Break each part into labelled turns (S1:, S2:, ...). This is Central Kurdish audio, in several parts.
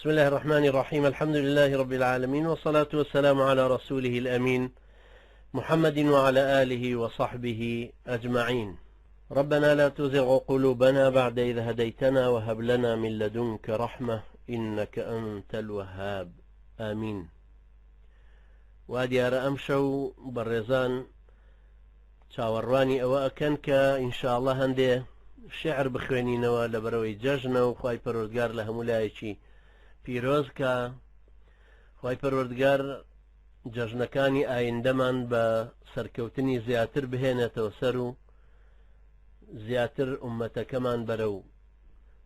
S1: بسم الله الرحمن الرحيم الحمد لله رب العالمين والصلاة والسلام على رسوله الأمين محمد وعلى آله وصحبه أجمعين ربنا لا تزغ قلوبنا بعد إذ هديتنا وهب لنا من لدنك رحمة إنك أنت الوهاب آمين وا دیارە ئەمشەو بەڕێزان چاوەڕوانی ئەوە ئەکەن کە ئینشاءاللە هەندێ شعر بخوێنینەوە لەبەرەوەی جەژنە و خوای پەروەردگار لە هەموو لایەکی پیرۆز کا خوای پەروەردگار جەژنەکانی ئایندەمان بە سەرکەوتنی زیاتر بهێنێتەوە سەر و زیاتر ئومەتەکەمان بەرەو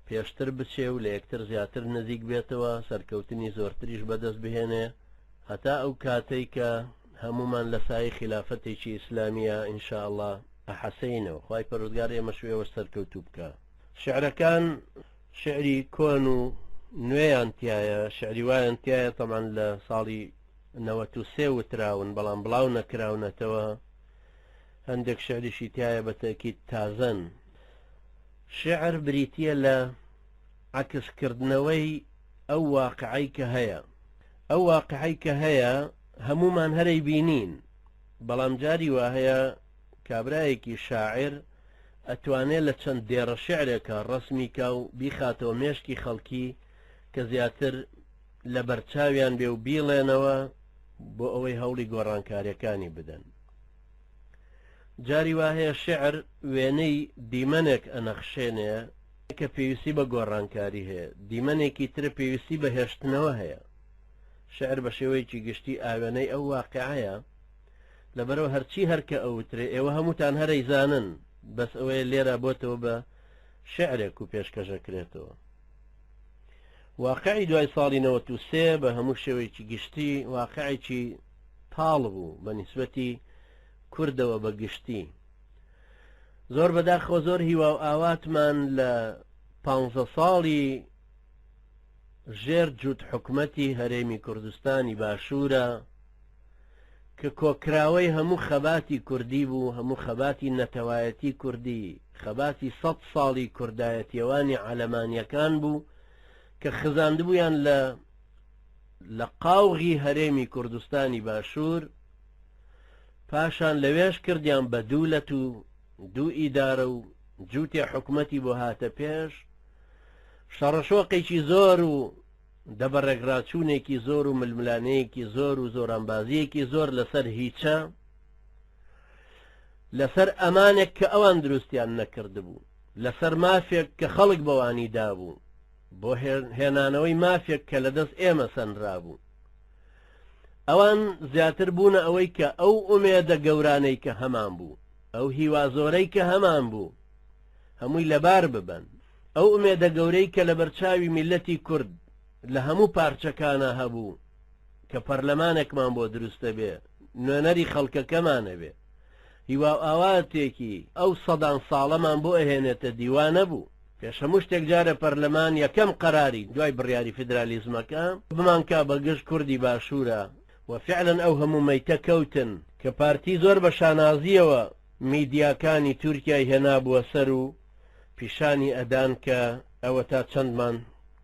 S1: پێشتر بچێ و لە یەکتر زیاتر نزیک بێتەوە، سەرکەوتنی زۆرتریش بەدەست بهێنێ، هەتا ئەو کاتەی کە هەموومان لە سایەی خیلافەتێکی ئیسلامییا ان شاء اللە ئەحەسێینەوە، خوای پەروەردگار ئێمەش و ئێوەش سەرکەوتوو بکا. شیعرەکان شیعری کۆن و نوێیان تیایە، شیعری وایان تیایە تەبعەن لە ساڵی 93 وتراون بەڵام بڵاو نەکراونەتەوە، هەندێک شیعریشی تیایە بە تەئکید تازەن. شیعر بریتییە لە عەکس کردنەوەی ئەو واقعەی کە هەیە. ئەو واقعەی کە هەیە هەموومان هەر ئەیبینین، بەڵام جاری وا هەیە کابرایەکی شاعیر ئەتوانێ لە چەند دێڕە شیعرێکا ڕەسمی کا و بیخاتەوە مێشکی خەڵکی کە زیاتر لە بەرچاویان بێ و بیڵێنەوە بۆ ئەوەی هەوڵی گۆڕانکاریەکانی بدەن. جاری وا هەیە شیعر وێنەی دیمەنێک ئەنەخشێنێ کە پێویستی بە گۆڕانکاری هەیە، دیمەنێکی تر پێویستی بە هێشتنەوە هەیە. شیعر بە شێوەیەکی گشتی ئاوێنەی ئەو واقیعەیە، لەبەرئەوە هەرچی هەر کە ئەوترێ ئێوە هەمووتان هەر ئەیزانن، بەس ئەوەیە لێرە بۆتەوە بە شیعرێک و پێشکەش ئەکرێتەوە. واقعی دوای ساڵی 93 بە هەموو شێوەیەکی گشتی واقعێکی تاڵ بوو بە نیسبەتی کوردەوە بە گشتی. زۆر بەداخەوە زۆر هیوا و ئاواتمان لە پانزە ساڵی ژێر جووت حکومەتی هەرێمی کوردستانی باشوورە کە کۆکراوەی هەموو خەباتی کوردی بوو، هەموو خەباتی نەتەوایەتی کوردی، خەباتی سەد ساڵی کوردایەتیەوانی عەلەمانیەکان بوو کە خزاندبوویان لە لە قاوغی هەرێمی کوردستانی باشوور، پاشان لەوێش کردیان بە دوو لەت و دوو ئیدارە و جووتێ حکومەتی بۆ هاتە پێش، شەڕەشۆقێکی زۆر و دەبەڕێکڕاچوونێکی زۆر و ململانێیەکی زۆر و زۆرانبازییەکی زۆر لەسەر هیچە، لەسەر ئەمانێک کە ئەوان دروستیان نەکردبوو، لەسەر مافێک کە خەڵک بەوانی دابوو، بۆ هێنانەوەی مافێک کە لەدەست ئێمە سەنرابوو. ئەوان زیاتر بوونە ئەوەی کە ئەو ئومێدە گەورانەی کە هەمان بوو، ئەو هیوا زۆرەی کە هەمان بوو، هەمووی لەبار ببەن. ئەو ئومێدە گەورەی کە لەبەرچاوی میللەتی کورد لە هەموو پارچەکانا هەبوو کە پەرلەمانێکمان بۆ دروست دەبێ، نوێنەری خەڵکەکەمان ئەبێ، هیوا و ئاواتێکی ئەو سەدان ساڵەمان بۆ ئەهێنێتە دی، وا نەبوو. پێش هەموو شتێک جارێ پەرلەمان یەکەم قەراری دوای بڕیاری فیدرالیزمەکە بمانکا بە گژ کوردی باشوورا و فعلەن ئەو هەموو مەیتە کەوتن کە پارتی زۆر بە شانازییەوە میدیاکانی تورکیای هێنابووە سەر و پیشانی ئەدان کە ئەوەتا چەندمان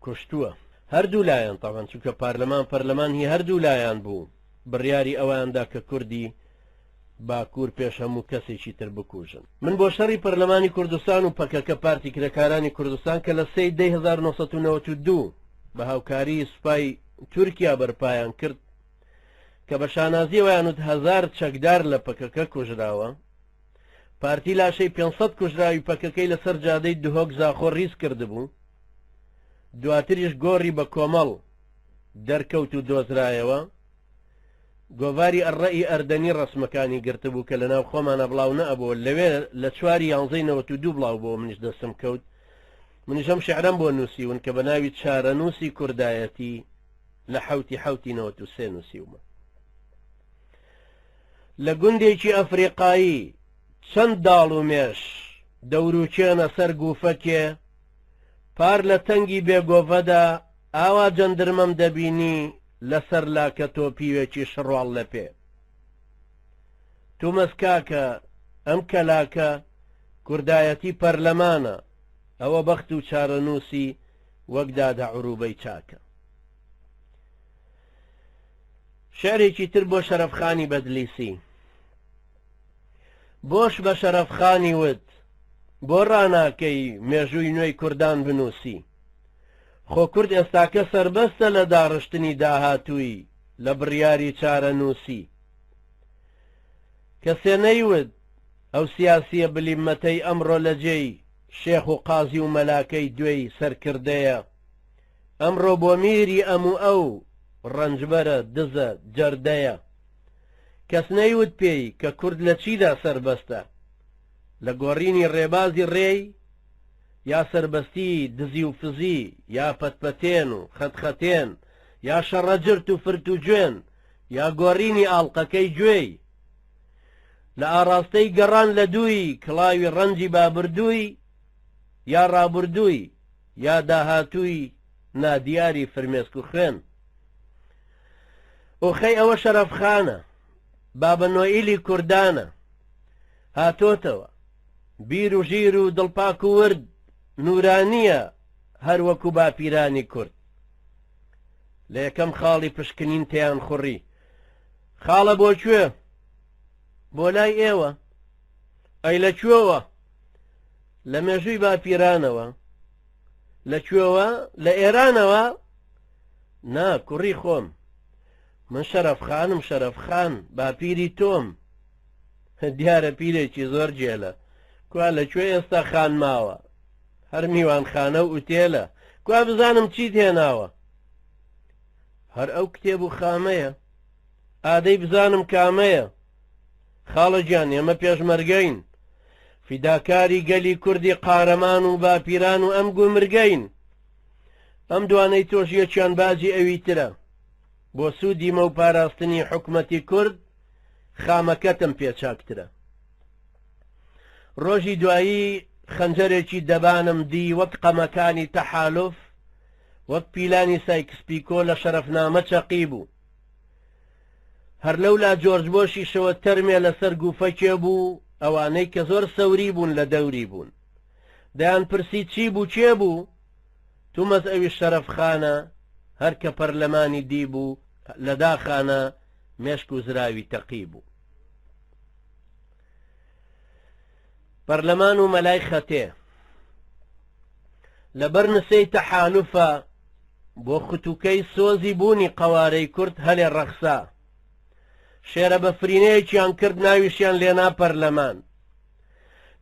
S1: کوشتووە هەردوو لایەن تەبعەن چونکە پارلەمان پەرلەمان هی هەردوو لایان بوو بڕیاری ئەویان دا کە کوردی باکوور پێش هەموو کەسێکی تر بکوژن. من بۆ شەڕی پەرلەمانی کوردستان و پەکەکە پارتی کرێکارانی کوردستان کە لە سێی دەی 1992 بە هاوکاریی سوپای تورکیا بەرپایان کرد کە بە شانازییەوەیان وت هەزار چەکدار لە پەکەکە کوژراوە، پارتی لاشەی 500 کوژراوی پەکەکەی لەسەر جادەی دهۆک زاخۆ ڕیز کردبوو، دواتریش گۆڕی بە کۆمەڵ دەرکەوت و دۆزرایەوە. گۆڤاری الرەئی ئەردەنی ڕەسمەکانی گرتبوو کە لەناو خۆمانا بڵاو نەئەبۆوە لەوێ لە چواری یانزەی 92 بڵاو بۆوە منیش دەستم کەوت منیش ئەم شعرەم بۆ نووسیون کە بە ناوی چارەنووسی کوردایەتی لە حەوتی حەوتی 93 نووسیومە لە گوندێکی ئەفریقایی چەند داڵ و مێش دەوروچێنە سەر گوفەکێ پار لە تەنگی بێگۆڤەدا ئاوا جەندرمەم دەبینی لەسەر لاکە تۆپیوێکی شڕواڵ لە پێ. تومەز کاکە ئەم کەلاکە کوردایەتی پەرلەمانە ئەوە بەخت و چارەنووسی وەک دادە عروبەی چاکە. شعرێکی تر بۆ شەرەفخانی بەدلیسی. بۆش بە شەرەفخانی وت، بۆ ڕاناکەی مێژووی نوێی کوردان بنووسی؟ خۆ کورد ئێستاکە سەربەستە لە داڕشتنی داهاتووی، لە بڕیاری چارەنووسی. کەسێ نەیوت، ئەو سیاسییە بلیمەتەی ئەمڕۆ لە جێی شێخ و قازی و مەلاکەی دوێی سەرکردەیە، ئەمڕۆ بۆ میری ئەم و ئەو ڕەنجبەرە، دزە، جەردەیە. کەس نەیوت پێی کە کورد لە چیدا سەربەستە؟ لە گۆڕینی ڕێبازی ڕێی؟ یا سەربەستی دزی و فزی یا پەتپەتێن و خەتخەتێن یا شەڕەجرت و فرت و جوێن یا گۆڕینی ئاڵقەکەی گوێی؟ لە ئاڕاستەی گەڕان لە دووی کڵاوی ڕەنجی بابردووی یا ڕابوردووی یا داهاتووی نادیاری فرمێسک و خوێن؟ ئۆخەی ئەوە شەرەفخانە، بابە نۆئیلی کوردانە، هاتۆتەوە، بیر و ژیر و دڵپاک و ورد، نورانییە هەر وەکو باپیرانی کورد. لە یەکەم خاڵی پشکنین تێیان خوڕی. خاڵە بۆ کوێ؟ بۆ لای ئێوە. ئەی لە کوێوە؟ لە مێژووی باپیرانەوە. لە کوێوە؟ لە ئێرانەوە؟ نا کوڕی خۆم. من شەرەفخانم شەرەفخان، باپیری تۆم. دیارە پیرێکی زۆر گێلە. کوا لە کوێ ئێستا خان ماوە؟ هەر میوانخانە و ئوتێلە. کوا بزانم چیت هێناوە؟ هەر ئەو کتێب و خامەیە. ئادەی بزانم کامەیە؟ خاڵە گیان ئێمە پێشمەرگەین. فیداکاری گەلی کوردی قارەمان و باپیران و ئەم گومرگەین. ئەم دوانەی تۆش یەکیان باجی ئەوی ترە. بۆ سوودی مە و پاراستنی حکومەتی کورد خامەکەتم پێ چاکترە. ڕۆژی دوایی خەنجەرێکی دەبانم دی وەک قەمەکانی تەحالوف، وەک پیلانی سایکسپیکۆ لە شەرەفنامە چەقی بوو. هەر لەولا جۆرج بۆشیشەوە تەرمێ لەسەر گوفەکێ بوو، ئەوانەی کە زۆر سەوری بوون لە دەوری بوون. دەیان پرسی چی بوو کێ بوو؟ تومەز ئەویش شەرەفخانە، هەر کە پەرلەمانی دیبوو لە داخانە مێشک و زراوی تەقی بوو. پەرلەمان و مەلای خەتێ لەبەر نسێی تەحالوفە بۆ ختوکەی سۆزی بوونی قەوارەی کورد هەلێ ڕەخسا. شێرە بەفرینەیەکیان کرد ناویشیان لێنا پەرلەمان.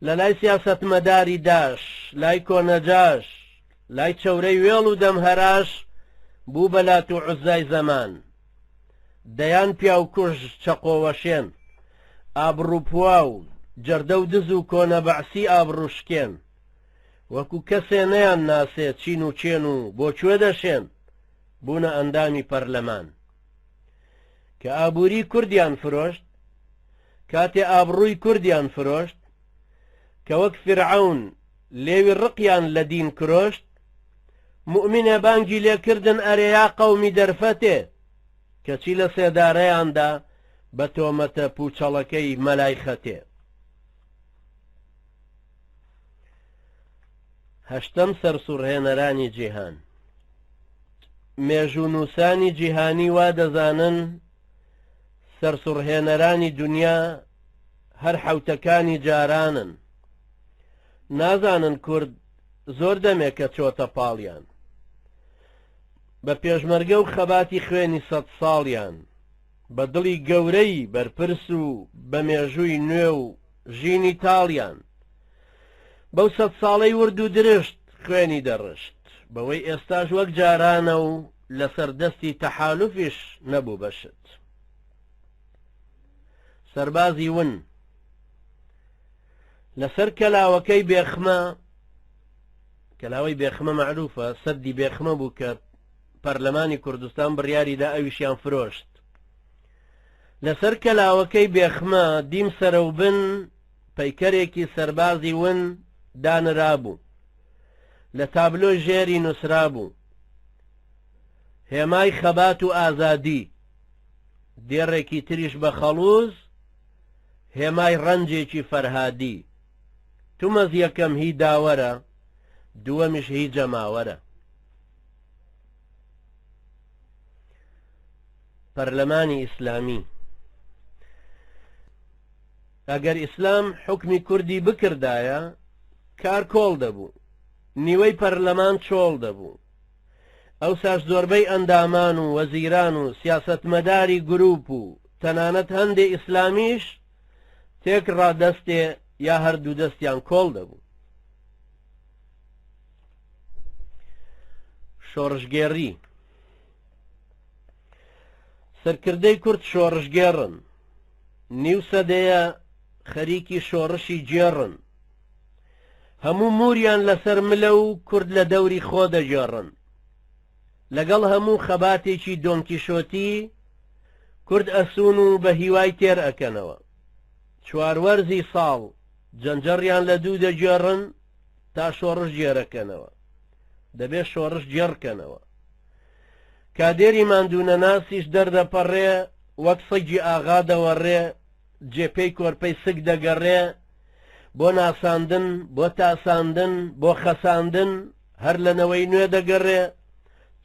S1: لە لای سیاسەتمەداری داش، لای کۆنەجاش، لای چەورەی وێڵ و دەمهەراش بوو بە لات و عوزای زەمان. دەیان پیاوکوژ چەقۆوەشێن، ئابڕووپواو، جەردە و دز و کۆنە بەعسی ئابڕووشکێن، وەکو کەسێ نەیان ناسێ چین و کێن و بۆ کوێ دەشێن، بوونە ئەندامی پەرلەمان. کە ئابووری کوردیان فرۆشت، کاتێ ئابڕووی کوردیان فرۆشت، کە وەک فیرعەون لێوی ڕقیان لە دین کرۆشت، موئمینێ بانگی لێ کردن ئەرێ یا قەومی دەرفەتێ، کەچی لە سێدارەیان دا بە تۆمەتە پووچەڵەکەی مەلای خەتێ. هەشتەم سەرسوڕهێنەرانی جیهان. مێژوونووسانی جیهانی وا دەزانن سەرسوڕهێنەرانی دونیا هەر حەوتەکانی جارانن. نازانن کورد زۆر دەمێکە چۆتە پاڵیان. بە پێشمەرگە و خەباتی خوێنی سەدساڵیان، بە دڵی گەورەی بەرپرس و بە مێژووی نوێ و ژینی تاڵیان. بەو سەدساڵەی ورد و درشت خوێنی دەڕشت، بەوەی ئێستاش وەک جارانە و لەسەر دەستی تەحالوفیش نەبوو بە شت. سەربازی ون لەسەر کەلاوەکەی بێخمە، کەلاوەی بێخمە مەعروفە، سەدی بێخمە بوو کە پەرلەمانی کوردستان بڕیاریدا ئەویشیان فرۆشت. لەسەر کەلاوەکەی بێخمە دیم سەرەوبن پەیکەرێکی سەربازی ون دانرابوو. لە تابلۆی ژێری نووسرابوو، هێمای خەبات و ئازادی، دێڕێکی تریش بە خەڵووز، هێمای ڕەنجێکی فەرهادی. تومەز یەکەم هی داوەرە، دووەمیش هی جەماوەرە. پەرلەمانی ئیسلامی. ئەگەر ئیسلام حوکمی کوردی بکردایە کار کۆڵ دەبوو، نیوەی پەرلەمان چۆڵ دەبوو. ئەوساش زۆربەی ئەندامان و وەزیران و سیاسەتمەداری گروپ و تەنانەت هەندێ ئیسلامیش تێکڕا دەستێ یا هەردوو دەستیان کۆڵ دەبوو. شۆڕشگێڕی سەرکردەی کورد شۆڕشگێڕن، نیو سەدەیە خەریکی شۆڕشی گێڕن، هەموو موریان لەسەر ملە و کورد لە دەوری خۆ دەگێڕن. لەگەڵ هەموو خەباتێکی دۆنکیشۆتی کورد ئەسوون و بە هیوای تێر ئەکەنەوە. چواروەرزی ساڵ جەنجەڕیان لە دوو دەگێڕن تا شۆڕش گێرەکەنەوە. دەبێ شۆڕش گێڕکەنەوە. کادێری ماندوونەناسیش دەردەپەڕێ وەک سەگی ئاغا دەوەڕێ جێ پێی کۆرپەی سک دەگەڕێ بۆ ناساندن بۆ تاساندن بۆ خەساندن هەر لە نەوەی نوێ دەگەڕێ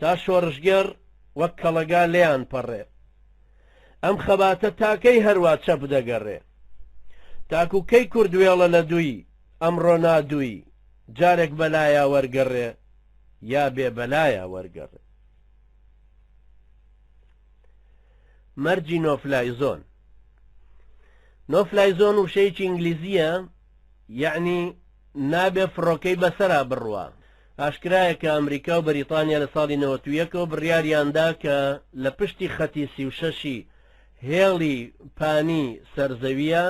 S1: تا شۆڕشگێڕ وەک کەڵەگا لێیان پەڕێ ئەم خەباتە تاکەی هەروا چەپ دەگەڕێ تاکو کەی کورد وێڵە لە دووی ئەمڕۆ نادووی جارێک بەلایا وەرگەڕێ یا بێ بەلایا وەرگەڕێ. مەرجی no-fly zone no-fly zone وشەیەکی ئینگلیزییە یەعنی نابێ فڕۆکەی بەسەرا بڕوا. ئاشکرایە کە ئەمریکا و بەریتانیا لە ساڵی 91 ەوە بڕیاریان دا کە لە پشتی خەتی 36 ی هێڵی پانی سەرزەوییە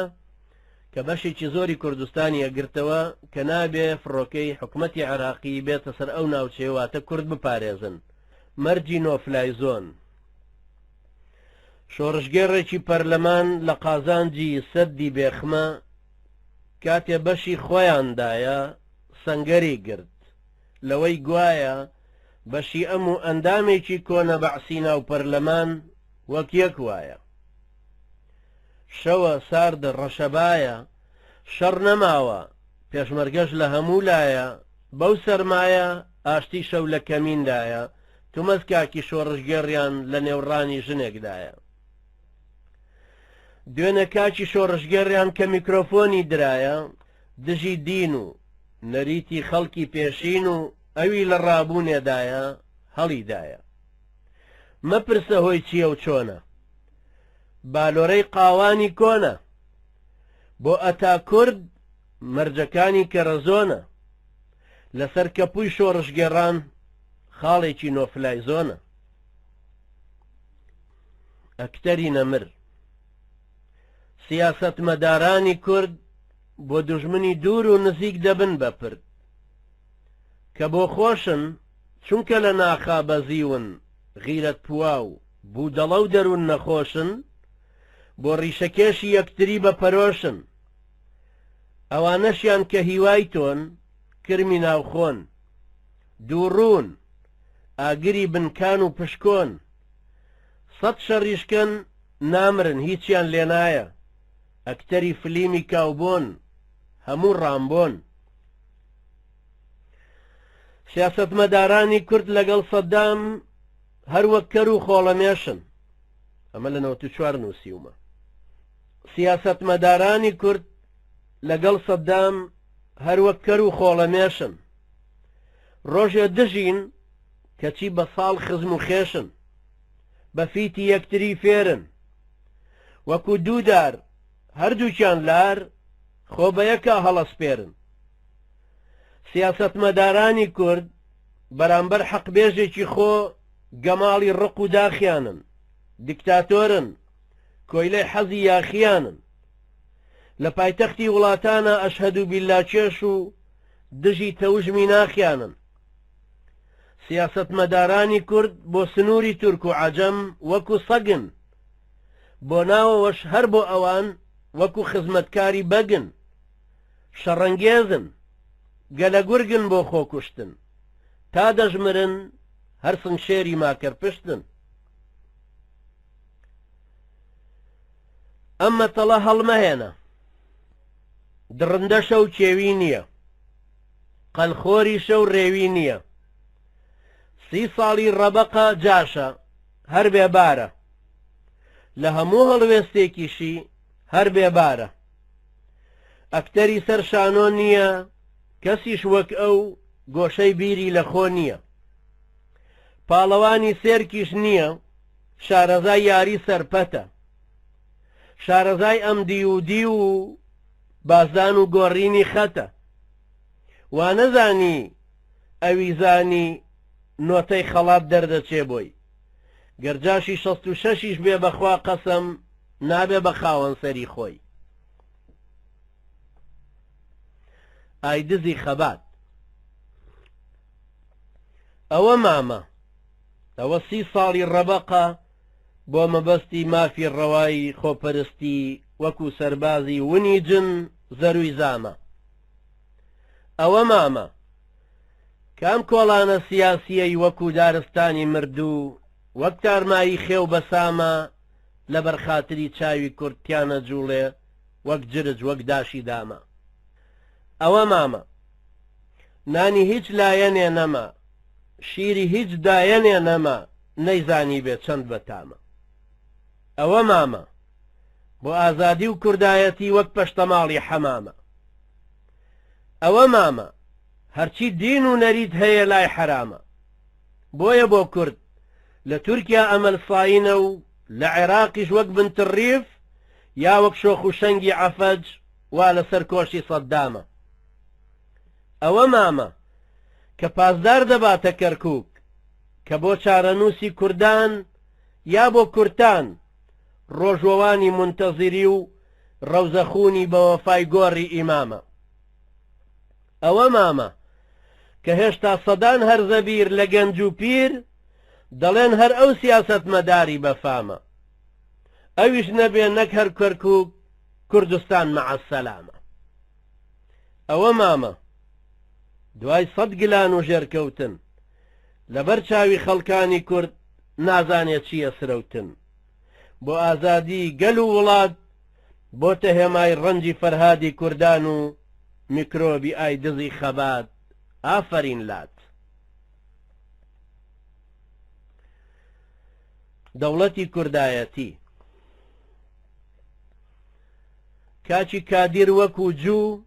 S1: کە بەشێکی زۆری کوردستانی ئەگرتەوە کە نابێ فڕۆکەی حکومەتی عێراقی بێتە سەر ئەو ناوچەیە واتە کورد بپارێزن مەرجی no-fly zone. شۆڕشگێڕێکی پەرلەمان لە قازانجی سەددی بێخمە کاتێ بەشی خۆیان دایە سەنگەری گرت لەوەی گوایە بەشی ئەم و ئەندامێکی کۆنە بەعسی ناو پەرلەمان وەک یەک وایە. شەوە ساردە ڕەشەبایە، شەڕ نەماوە، پێشمەرگەش لە هەموو لایە، بەو سەرمایە، ئاشتی شەو لە کەمیندایە، تومەز کاکی شۆڕشگێڕیان لە نێوڕانی ژنێکدایە. دوێنێ کاکی شۆڕشگێڕیان کە میکرۆفۆنی درایە، دژی دین و نەریتی خەڵکی پێشین و ئەوی لە ڕابوونێدایە، هەڵیدایە. مەپرسە هۆی چییە و چۆنە. بالۆرەی قاوانی کۆنە. بۆ ئەتا کورد مەرجەکانی کەرەزۆنە. لەسەر کەپووی شۆڕشگێڕان خاڵێکی no-fly zone ە. ئەکتەری نەمر. سیاسەتمەدارانی کورد بۆ دوژمنی دوور و نزیک دەبن بە پرد. کە بۆ خۆشن چونکە لە ناخا بەزیون غیرەت پواو بودەڵە و دەروون نەخۆشن بۆ ڕیشەکێشی یەکتری بە پەرۆشن ئەوانەشیان کە هیوای تۆن کرمی ناوخۆن دووڕوون ئاگری بنکان و پشکۆن سەت شەڕیشکەن نامرن هیچیان لێنایە ئەکتەری فلیمی کاوبۆن هەموو ڕامبۆن. سیاسەتمەدارانی کورد لەگەڵ سەدام هەر وەک کەر و خۆڵەمێشن. ئەمە لە 94 نووسیومە. سیاسەتمەدارانی کورد لەگەڵ سەدام هەر وەک کەر و خۆڵەمێشن. ڕۆژێ دژین کەچی بە ساڵ خزم و خێشن. بە فیتی یەکتری فێرن. وەکو دوو دار هەردووکیان لار خۆ بە یەکا هەڵەسپێرن. سیاسەتمەدارانی کورد بەرامبەر حەقبێژێکی خۆ گەماڵی ڕق و داخیانن، دیکتاتۆرن، کۆیلەی حەزی یاخیانن. لە پایتەختی وڵاتانا ئەشهەدو بیللا کێش و دژی تەوژمی ناخیانن. سیاسەتمەدارانی کورد بۆ سنووری تورک و عەجەم وەکو سەگن، بۆ ناوەوەش هەر بۆ ئەوان وەکو خزمەتکاری بەگن. شەڕەنگێزن، گەلەگورگن بۆ خۆکوشتن، تا دەشمرن هەر سنگشێری ماکەرپشتن. ئەم مەتەڵە هەڵمەهێنە، دڕندەشە و کێوی نییە، قەلخۆریشە و ڕێوی نییە، سی ساڵی ڕەبەقە جاشە، هەر بێبارە. لە هەموو هەڵوێستێکیشی هەر بێبارە. ئەکتەری سەر شانۆ نییە، کەسیش وەک ئەو گۆشەی بیری لە خۆ نییە. پاڵەوانی سێرکیش نییە، شارەزای یاری سەرپەتە. شارەزای ئەم دیو و دیو و بازدان و گۆڕینی خەتە. وانەزانی ئەوی زانی نۆتەی خەڵات دەردەچێ بۆی. گەر جاشی 66یش بێ بەخوا قەسەم نابێ بە خاوەن سەری خۆی. ئای دزی خەبات. ئەوە مامە. ئەوە سی ساڵی ڕەبەقە بۆ مەبەستی مافی ڕەوای خۆپەرستی وەکو سەربازی ونی جن زەروی زامە. ئەوە مامە. کام کۆڵانە سیاسیەی وەکو دارستانی مردوو وەک تارمایی خێو بەسامە لەبەر خاتری چاوی کورد تیا نەجوڵێ وەک جرج وەک داشی دامە. ئەوە مامە. نانی هیچ لایەنێ نەما، شیری هیچ دایەنێ نەما، نەیزانیبێ چەند بەتامە. ئەوە مامە. بۆ ئازادی و کوردایەتی وەک پەشتەماڵی حەمامە. ئەوە مامە. هەرچی دین و نەریت هەیە لای حەرامە. بۆیە بۆ کورد لە تورکیا ئەمەل ساینە و لە عێراقیش وەک بنتڕیف یا وەک شۆخ و شەنگی عەفەج وا لەسەر کۆشی سەددامە. ئەوە مامە کە پاسدار دەباتە کەرکوک کە بۆ چارەنووسی کوردان یا بۆ کورتان ڕۆژوەوانی مونتەزیری و ڕەوزەخوونی بەوەفای گۆڕی ئیمامە. ئەوە مامە کە هێشتا سەدان هەرزەبیر لە گەنج و پیر دەڵێن هەر ئەو سیاسەتمەداری بەفامە. ئەویش نەبێ نەک هەر کەرکوک کوردستان مەعە سەلامە. ئەوە مامە دوای سەد گلان و ژێرکەوتن لەبەر چاوی خەڵکانی کورد نازانێ چییە سرەوتن بۆ ئازادی گەل و وڵات بۆتە هێمای ڕەنجی فەرهادی کوردان و میکرۆبی ئای دزی خەبات ئافەرین لات. دەوڵەتی کوردایەتی کاکی کادیر وەکو جوو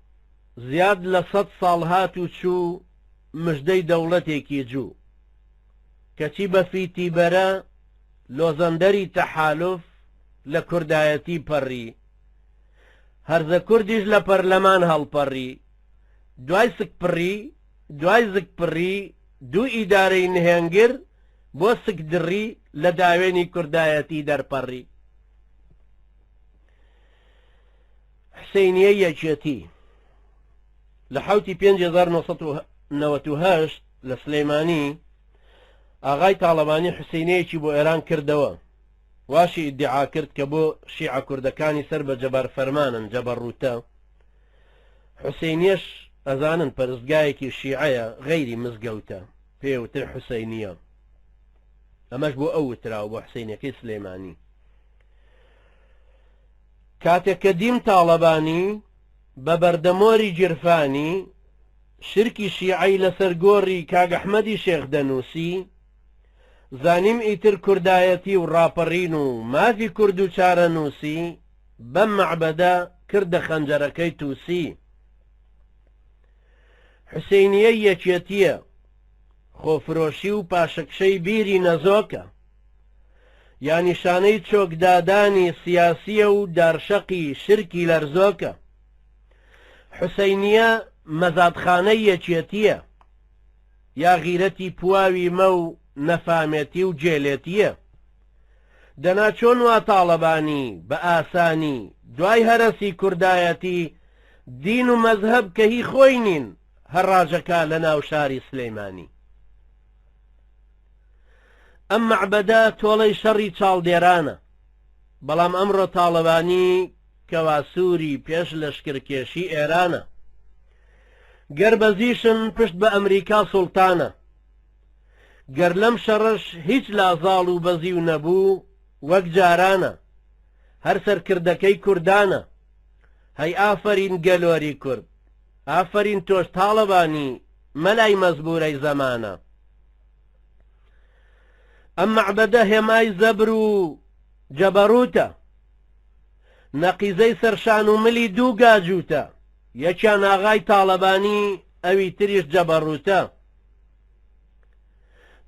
S1: زیاد لە سەد ساڵ هات و چوو مژدەی دەوڵەتێکی جوو کەچی بە فیتی بەرە لۆزەندەری تەحالوف لە کوردایەتی پەڕی هەرزە کوردیش لە پەرلەمان هەڵپەڕی دوای سکپڕی دوای زگپڕی دوو ئیدارەی نهێنگر بۆ سکدڕی لە داوێنی کوردایەتی دەرپەڕی. حسینیەی یەکێتی لە حوتی 5998 لە سلەیمانی ئاغای تاڵەبانی حسینەیەکی بۆ ئێران کردەوە واشی ئیدعا کرد کە بۆ شیعە کوردەکانی سەر بە جەبار فەرمانن جەبەڕوتە حوسەینیەش ئەزانن پەرستگایەکی شیعەیە غەیری مزگەوتە پێ وتر حوسەینیە ئەمەش بۆ ئەو وتراوە بۆ حوسەینەکەی سلێمانی کاتێک کە دیم تاڵەبانی بە بەردەمۆری گیرفانی شرکی شیعەی لەسەر گۆڕی کاک ئەحمەدی شێخ دەنووسی زانیم ئیتر کوردایەتی و ڕاپەڕین و مافی کورد و چارەنووسی بەم مەعبەدە کردە خەنجەرەکەی توسی. حوسەینیەی یەکێتیە، خۆفرۆشی و پاشەکشەی بیری نەزۆکە. یا نیشانەی چۆکدادانی سیاسیە و دارشەقی شرکی لەرزۆکە. حوسەینیە مەزادخانەی یەکێتیە. یا غیرەتی پواوی مە و نەفامێتی و گێلێتیە. دەنا چۆن وا تاڵەبانی بە ئاسانی دوای هەرەسی کوردایەتی دین و مەزهەب کە هی خۆی نین هەڕاجەکا لە ناو شاری سلەیمانی. ئەم مەعبەدە تۆڵەی شەڕی چاڵدێرانە بەڵام ئەمڕۆ تاڵەبانی کەواسووری پێش لەشکرکێشی ئێرانە گەر بەزیشن پشت بە ئەمریکا سوڵتانە. گەر لەم شەڕەش هیچ لا زاڵ و بەزیو نەبوو وەک جارانە هەر سەرکردەکەی کوردانە هەی ئافەرین گەلۆری کورد ئافەرین تۆش تاڵەبانی مەلای مەزبورەی زەمانە ئەم مەعبەدە هێمای زەبر و جەبەڕووتە. نەقیزەی سەرشان و ملی دوو گاجووتە، یەکیان ئاغای تاڵەبانی ئەوی تریش جەبەڕووتە.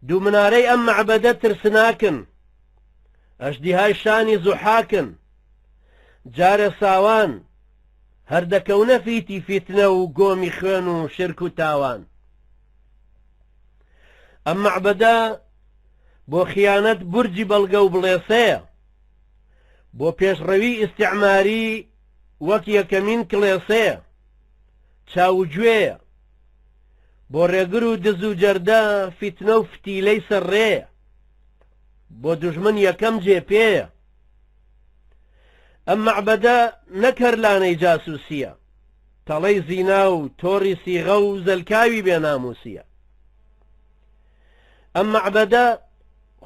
S1: دوو منارەی ئەم مەعبەدە ترسناکن، ئەژدیهای شانی زوحاکن. جارێ ساوان هەر دەکەونە فیتی فیتنە و گۆمی خوێن و شرک و تاوان. ئەم مەعبەدە بۆ خیانەت بورجی بەڵگە و بڵێسەیە، بۆ پێشڕەوی ئیستیعماری وەک یەکەمین کڵێسەیە، چاو و گوێیە، بۆ ڕێگر و دز و جەردە فیتنە و فتیلەی سەر ڕێیە، بۆ دوژمن یەکەم جێ پێیە. ئەم مەعبەدە نەک هەر لانەی جاسوسییە، تەڵەی زینا و تۆڕی سیغە و زەلکاوی بێناموسییە. ئەم مەعبەدە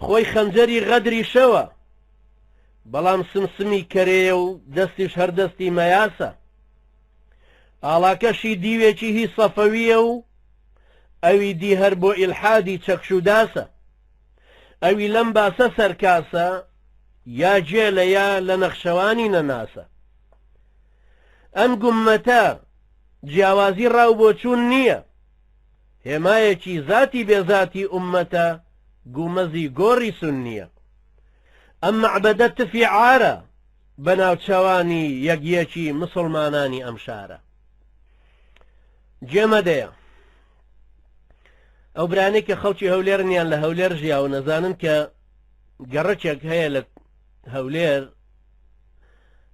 S1: خۆی خەنجەری غەدری شەوە، بەڵام سمسمی کەرێیە و دەستیش هەر دەستی مەیاسە. ئاڵاکەشی دیوێکی هی سەفەوییە و ئەوی دی هەر بۆ ئیلحادی چەکشوداسە. ئەوی لەم باسە سەرکاسە، یا گێلە یا لە نەخشەوانی نەناسە. ئەم گوممەتە جیاوازی ڕا و بۆچوون نییە، هێمایەکی زاتی بێ زاتی ئوممەتە گومەزی گۆڕی سوننییە. ئەم مەعبەدە تفی عارە بە ناوچەوانی یەک یەکی مسوڵمانانی ئەم شارە. جێ مەدەیە. ئەو برانەی کە خەڵکی هەولێرن یان لە هەولێر ژیاون ئەزانن کە گەڕەکێک هەیە لە هەولێر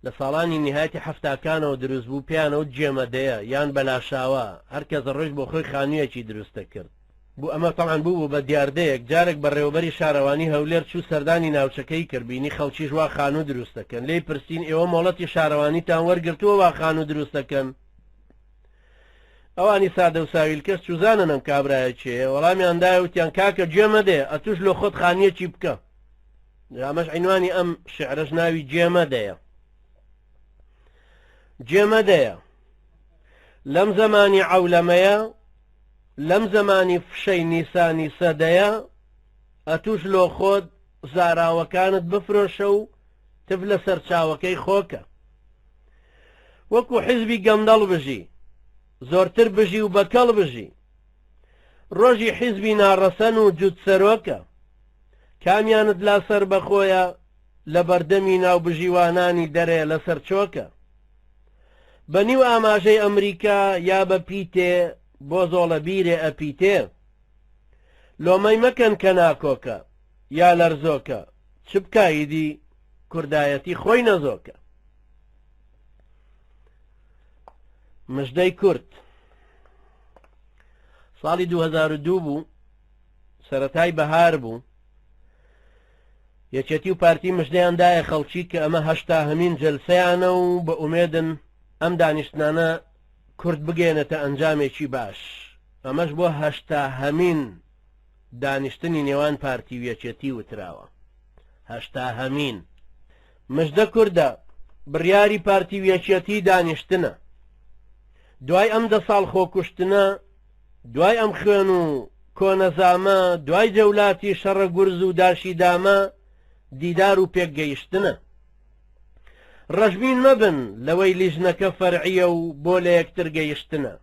S1: لە ساڵانی نهایەتی حەفتاکانەوە دروست بوو پێیانەوت جێمەدەیە یان بەلاشاوە هەر کەس ڕۆیشت بۆ خۆی خانوویەکی دروست دەکرد بوو ئەمە تەبعەن بوو بوو بە دیاردەیەک جارێک بەڕێوەبەری شارەوانی هەولێر چوو سەردانی ناوچەکەی کرد بینی خەڵکیش وا خانوو دروست دەکەن لێی پرسین ئێوە مۆڵەتی شارەوانیتان وەرگرتووە وا خانوو دروست دەکەن ئەوانی سادە و ساویلکەش چوزانن ئەم کابرایە کێیە وەڵامیان دایە وتیان کاکە گوێ مەدێ ئەتوش لۆ خۆت خانیەکی بکە ئەمەش عینوانی ئەم شعرەش ناوی گوێ مەدەیە گوێ مەدەیە لەم زەمانی عەولەمەیە لەم زەمانی فشەی نیسانی سەدەیە ئەتوش لۆ خۆت زاراوەکانت بفرۆشە و تف لە سەرچاوەکەی خۆکە وەکو حیزبی گەندەڵ بژی زۆرتر بژی و بەکەڵ بژی ڕۆژی حیزبی ناڕەسەن و جوت سەرۆکە کامیانت لا سەربەخۆیە لە بەردەمی ناوبژیوانانی دەرێ لەسەر چۆکە بە نیو ئاماژەی ئەمریکا یا بە پیتێ بۆ زۆڵە بیرێ ئەپیتێ لۆمەی مەکەن کە ناکۆکە یا لەرزۆکە چ بکا ئیدی کوردایەتی خۆی نەزۆکە. مژدەی کورد ساڵی 2002 بوو سەتای بەهار بوو یەکێتی و پارتی مژدەیان دایە خەڵکی کە ئەمە هەشتا هەمین جلسەیانە و بە ئومێدن ئەم دانیشتنانە کورد بگەێنێتە ئەنجامێکی باش ئەمەش بۆ هەشتا هەمین دانیشتنی نێوان پارتی و یەکێتی وتراوە هەشتاهەمین مژدە کوردە بڕیاری پارتی و یەکێتی دانیشتنە دوای ئەم دە ساڵ خۆکوشتنە دوای ئەم خوێن و کۆنەزامە دوای جەولاتی شەڕە گورز و داشی دامە دیدار و پێکگەیشتنە ڕەشبین مەبن لەوەی لیژنەکە فەرعیە و بۆ لە یەکتر گەیشتنە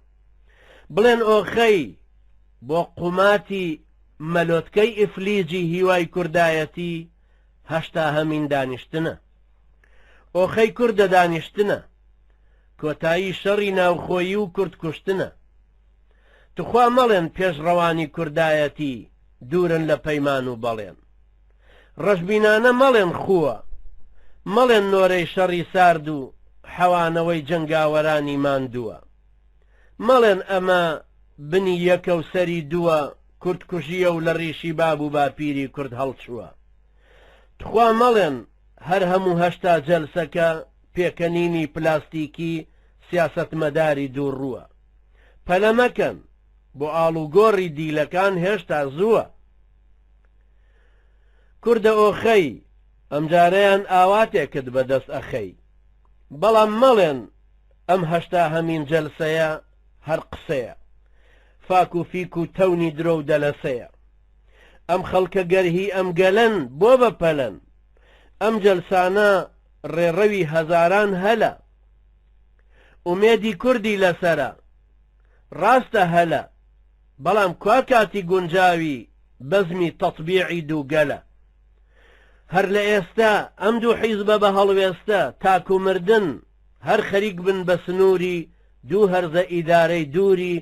S1: بڵێن ئۆخەی بۆ قوماتی مەلۆتکەی ئیفلیجی هیوای کوردایەتی هەشتاهەمین دانیشتنە. ئۆخەی کوردە دانیشتنە. کۆتایی شەڕی ناوخۆیی و کورد کوشتنە. توخوا مەڵێن پێشڕەوانی کوردایەتی دوورن لە پەیمان و بەڵێن. ڕەشبینانە مەڵێن خووە. مەڵێن نۆرەی شەڕی سارد و حەوانەوەی جەنگاوەرانی ماندووە. مەڵێن ئەمە بنی یەکە و سەری دووە کورد کوژیە و لە ڕیشی باب و باپیری کورد هەڵچووە. تخوا مەڵێن هەر هەموو 80 جەلسەکە پێکەنینی پلاستیکی سیاسەتمەداری دووڕووە. پەلە مەکەن، بۆ ئاڵوگۆڕی دیلەکان هێشتا زووە. کوردە ئۆخەی، ئەمجارەیان ئاواتێکت بەدەست ئەخەی. بەڵام مەڵێن ئەم هەشتاهەمین جەلسەیە هەر قسەیە. فاک و فیک و تەونی درۆ و دەلەسەیە. ئەم خەڵکە گەر هی ئەم گەلەن بۆ بە پەلەن؟ ئەم جەلسانە ڕێڕەوی هەزاران هەلە. ئومێدی کوردی لەسەرە. ڕاستە هەلە، بەڵام کوا کاتی گونجاوی بەزمی تەتبیعی دووگەلە؟ هەر لە ئێستا ئەم دوو حیزبە بە هەڵوێستە تاکو مردن هەر خەریک بن بە سنووری دوو هەرزە ئیدارەی دووری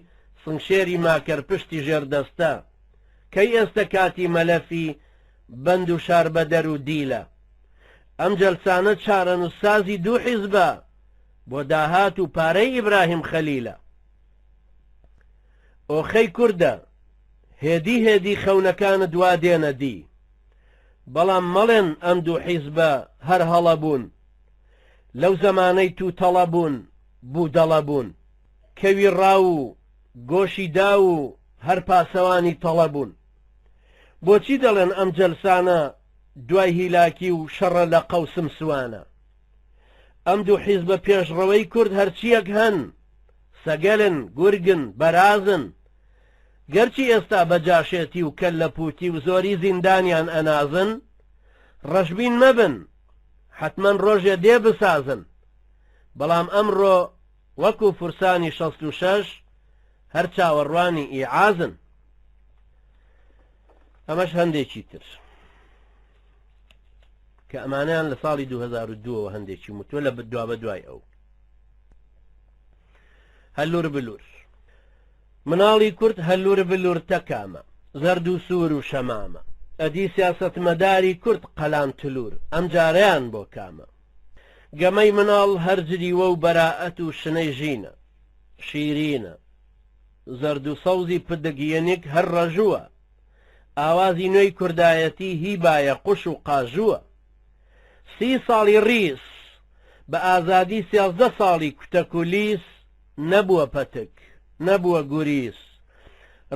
S1: سنگشێری ماکەرپشتی ژێردەستە. کەی ئێستە کاتی مەلەفی بەند و شاربەدەر و دیلە؟ ئەم جەلسانە چارەنووسسازی دوو حیزبە بۆ داهات و پارەی ئیبراهیم خەلیلە. ئۆخەی کوردە، هێدی هێدی خەونەکانت وا دێنە دی. بەڵام مەڵێن ئەم دوو حیزبە هەر هەڵە بوون. لەو زەمانەی تووتەڵە بوون، بوودەڵە بوون. کەوی ڕاو و گۆشی داو و هەر پاسەوانی تەڵە بوون. بۆچی دەڵێن ئەم جەلسانە دوای هیلاکی و شەڕە لەقە و سمسوانە؟ ئەم دوو حیزبە پێشڕەوەی کورد هەرچییەک هەن، سەگەلن، گورگن، بەرازن. گەرچی ئێستا بە جاشێتی و کەللەپووتی و زۆری زیندانیان ئەنازن، ڕەشبین مەبن، حەتمەن ڕۆژێ دێ بسازن. بەڵام ئەمڕۆ وەکو فورسانی 66 هەر چاوەڕوانی ئیعازن. ئەمەش هەندێکی تر کە ئەمانیان لە ساڵی 2002ەوە هەندێکی متوە لە دوا بە دوای ئەو هەلور بلور مناڵی کورد هەلور بلور تەکامە زەرد و سوور و شەمامە ئەدی سیاسەتمەداری کورد قەلان تلور ئەم جارەیان بۆ کامە گەمەی مناڵ هەر جریوە و بەرائەت و شنەی ژینە شیرینە زەرد و سەوزی پدک ینک هەر ڕەژووە ئاوازی نوێی کوردایەتی هی بایە قوش و قاژووە سی ساڵی ڕیس بە ئازادی 13 ساڵی کوتەک و لیس نەبووە پەتک نەبووە گوریس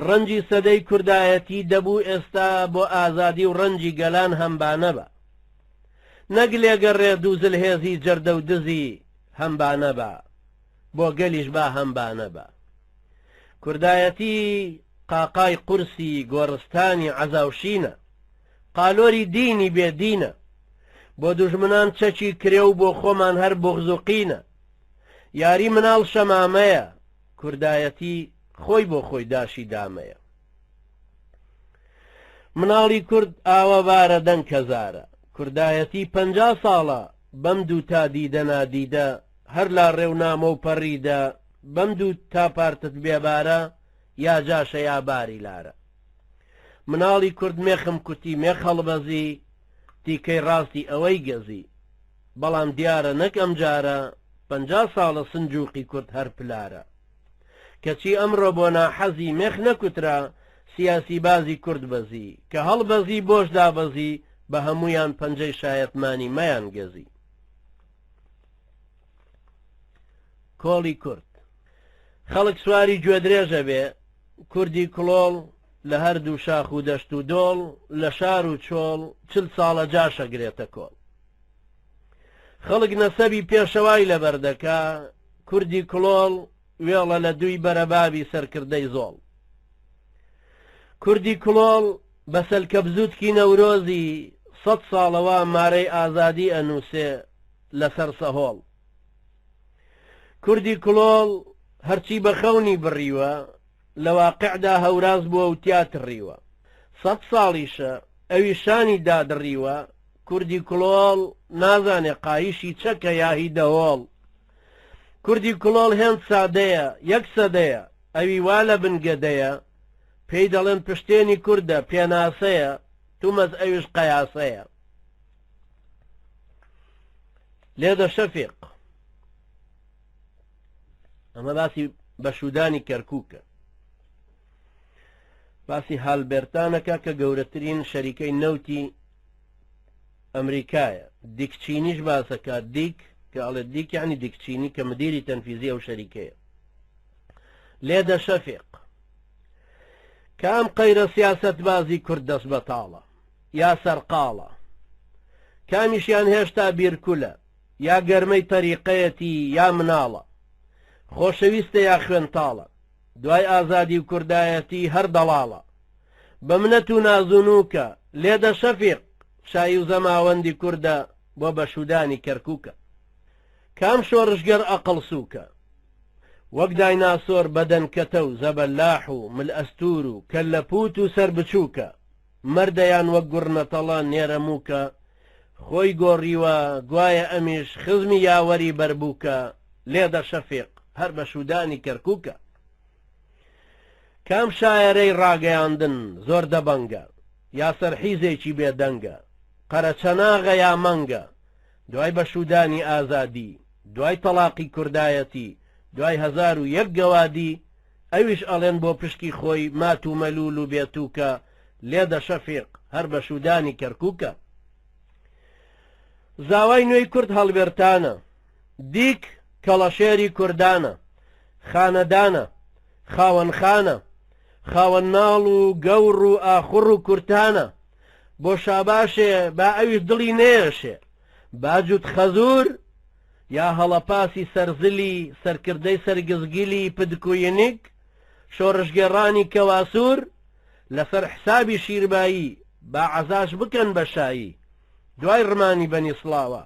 S1: ڕەنجی سەدەی کوردایەتی دەبوو ئێستا بۆ ئازادی و ڕەنجی گەلان هەمبانە بە نەک لێگەڕێ دوو زلهێزی جەردە و دزی هەمبانە بە بۆ گەلیش با هەمبانە بە. کوردایەتی قاقای قورسی گۆڕستانی عەزاوشینە، قالۆری دینی بێ دینە، بۆ دوژمنان چەکی کرێ و بۆ خۆمان هەر بوغز و قینە. یاری مناڵ شەمامەیە، کوردایەتی خۆی بۆ خۆی داشی دامەیە. مناڵی کورد ئاوە بارە دەنگ کەزارە. کوردایەتی 50 ساڵە بەم دوو تا دیدە نادیدە هەر لاڕێ و نامۆ و پەڕیدە بەم دوو تا پارتت بێبارە یا جاشە یا باری لارە. مناڵی کورد مێخم کوتی مێخ هەڵبەزی تیکەی ڕاستی ئەوەی گەزی بەڵام دیارە نەک ئەمجارە 50 ساڵە سنجوقی کورد هەر پلارە. کەچی ئەمڕۆ بۆ ناحەزی مێخ نەکوترا سیاسی بازی کورد بەزی کە هەڵبەزی بۆش دابەزی بە هەموویان پەنجەی شایەتمانی مەیان گەزی. کۆڵی کورد خەڵک سواری گوێدرێژە بێ کوردی کڵۆڵ لە هەردوو شاخ و دەشت و دۆڵ لە شار و چۆڵ 40 ساڵە جاشە گرێتە کۆڵ خەڵک نەسەبی پێشەوای لەبەر دەکا کوردی کڵۆڵ وێڵە لە دووی بەرەبابی سەرکردەی زۆڵ کوردی کڵۆڵ بە سەلکەبزووتکی نەورۆزی سەد ساڵەوە مارەی ئازادی ئەنووسێ لەسەر سەهۆڵ کوردی کڵۆڵ هەرچی بە خەونی بڕیوە لە واقعدا هەوراز بووە و تیا تڕیوە سەد ساڵیشە ئەوی شانی دادڕیوە کوردی کڵۆڵ نازانێ قایشی چەکە یا هی دەهۆڵ کوردی کڵۆڵ هێند سادەیە یەک سەدەیە ئەوی وا لە بن گەدەیە پێی دەڵێن پشتێنی کوردە پێناسەیە تومەز ئەویش قەیاسەیە لێدە شەفیق ئەمە باسی بەشودانی کەرکووکە باسی هالبێرتانەکە کە گەورەترین شەریکەی نەوتی ئەمریکایە دیکچینیش باسەکە دیک کە ئەڵێ دیک یعنی دیکچینی کە مدیری تەنفیزی ئەو شەریکەیە لێدە شەفیق کام قەیرە سیاسەتبازی کورد دەست بەتاڵە یا سەرقاڵە کامیشیان هێشتا بیرکولە یا گەرمەی تەریقەیەتی یا مناڵە خۆشەویستە یا خوێنتاڵە دوای ئازادی و کوردایەتی هەر دەڵاڵە بە منەت و نازونوکە لێدە شەفیق شایی و زەماوەندی کوردە. بۆ بەشوودانی کەرکووکە. کام شۆڕشگێڕ ئەقڵ سووکە؟ وەک دایناسۆر بەدەن کەتە و زەبەلاح و مل ئەستوور و کەللە پووت و سەر بچووکە. مەردە یان وەک گوڕنەتەڵە نێرە مووکە، خۆی گۆڕیوە، گوایە ئەمیش خزمی یاوەری بەربووکە، لێدە شەفیق، هەر بەشوودانی کەرکووکە. کام شایەرەی ڕاگەیاندن زۆر دەبەنگە، یا سەرحیزێکی بێ دەنگە، قەرەچەناغە یا مەنگە، دوای بەشوودانی ئازادی، دوای تەڵاقی کوردایەتی، دوای 1001 گەوادی، ئەویش ئەڵێن بۆ پشکی خۆی مات و مەلوول و بێ تووکە، لێدە شەفیق، هەر بەشوودانی کەرکووکە. زاوای نوێی کورد هەڵوێرتانە، دیک کەڵەشێری کوردانە، خانەدانە، خاوەن خانە، خاوەن ناڵ و گەوڕ و ئاخوڕ و کورتانە، بۆ شاباشێ با ئەویش دڵی نەیەشێ، با جووت خەزوور یا هەڵەپاسی سەرزلی سەرکردەی سەرگزگیلی پدک و ینک، شۆڕشگێڕانی کەواسوور، لەسەر حسابی شیربایی با عەزاش بکەن بە شایی، دوای ڕمانی بەنی سڵاوە،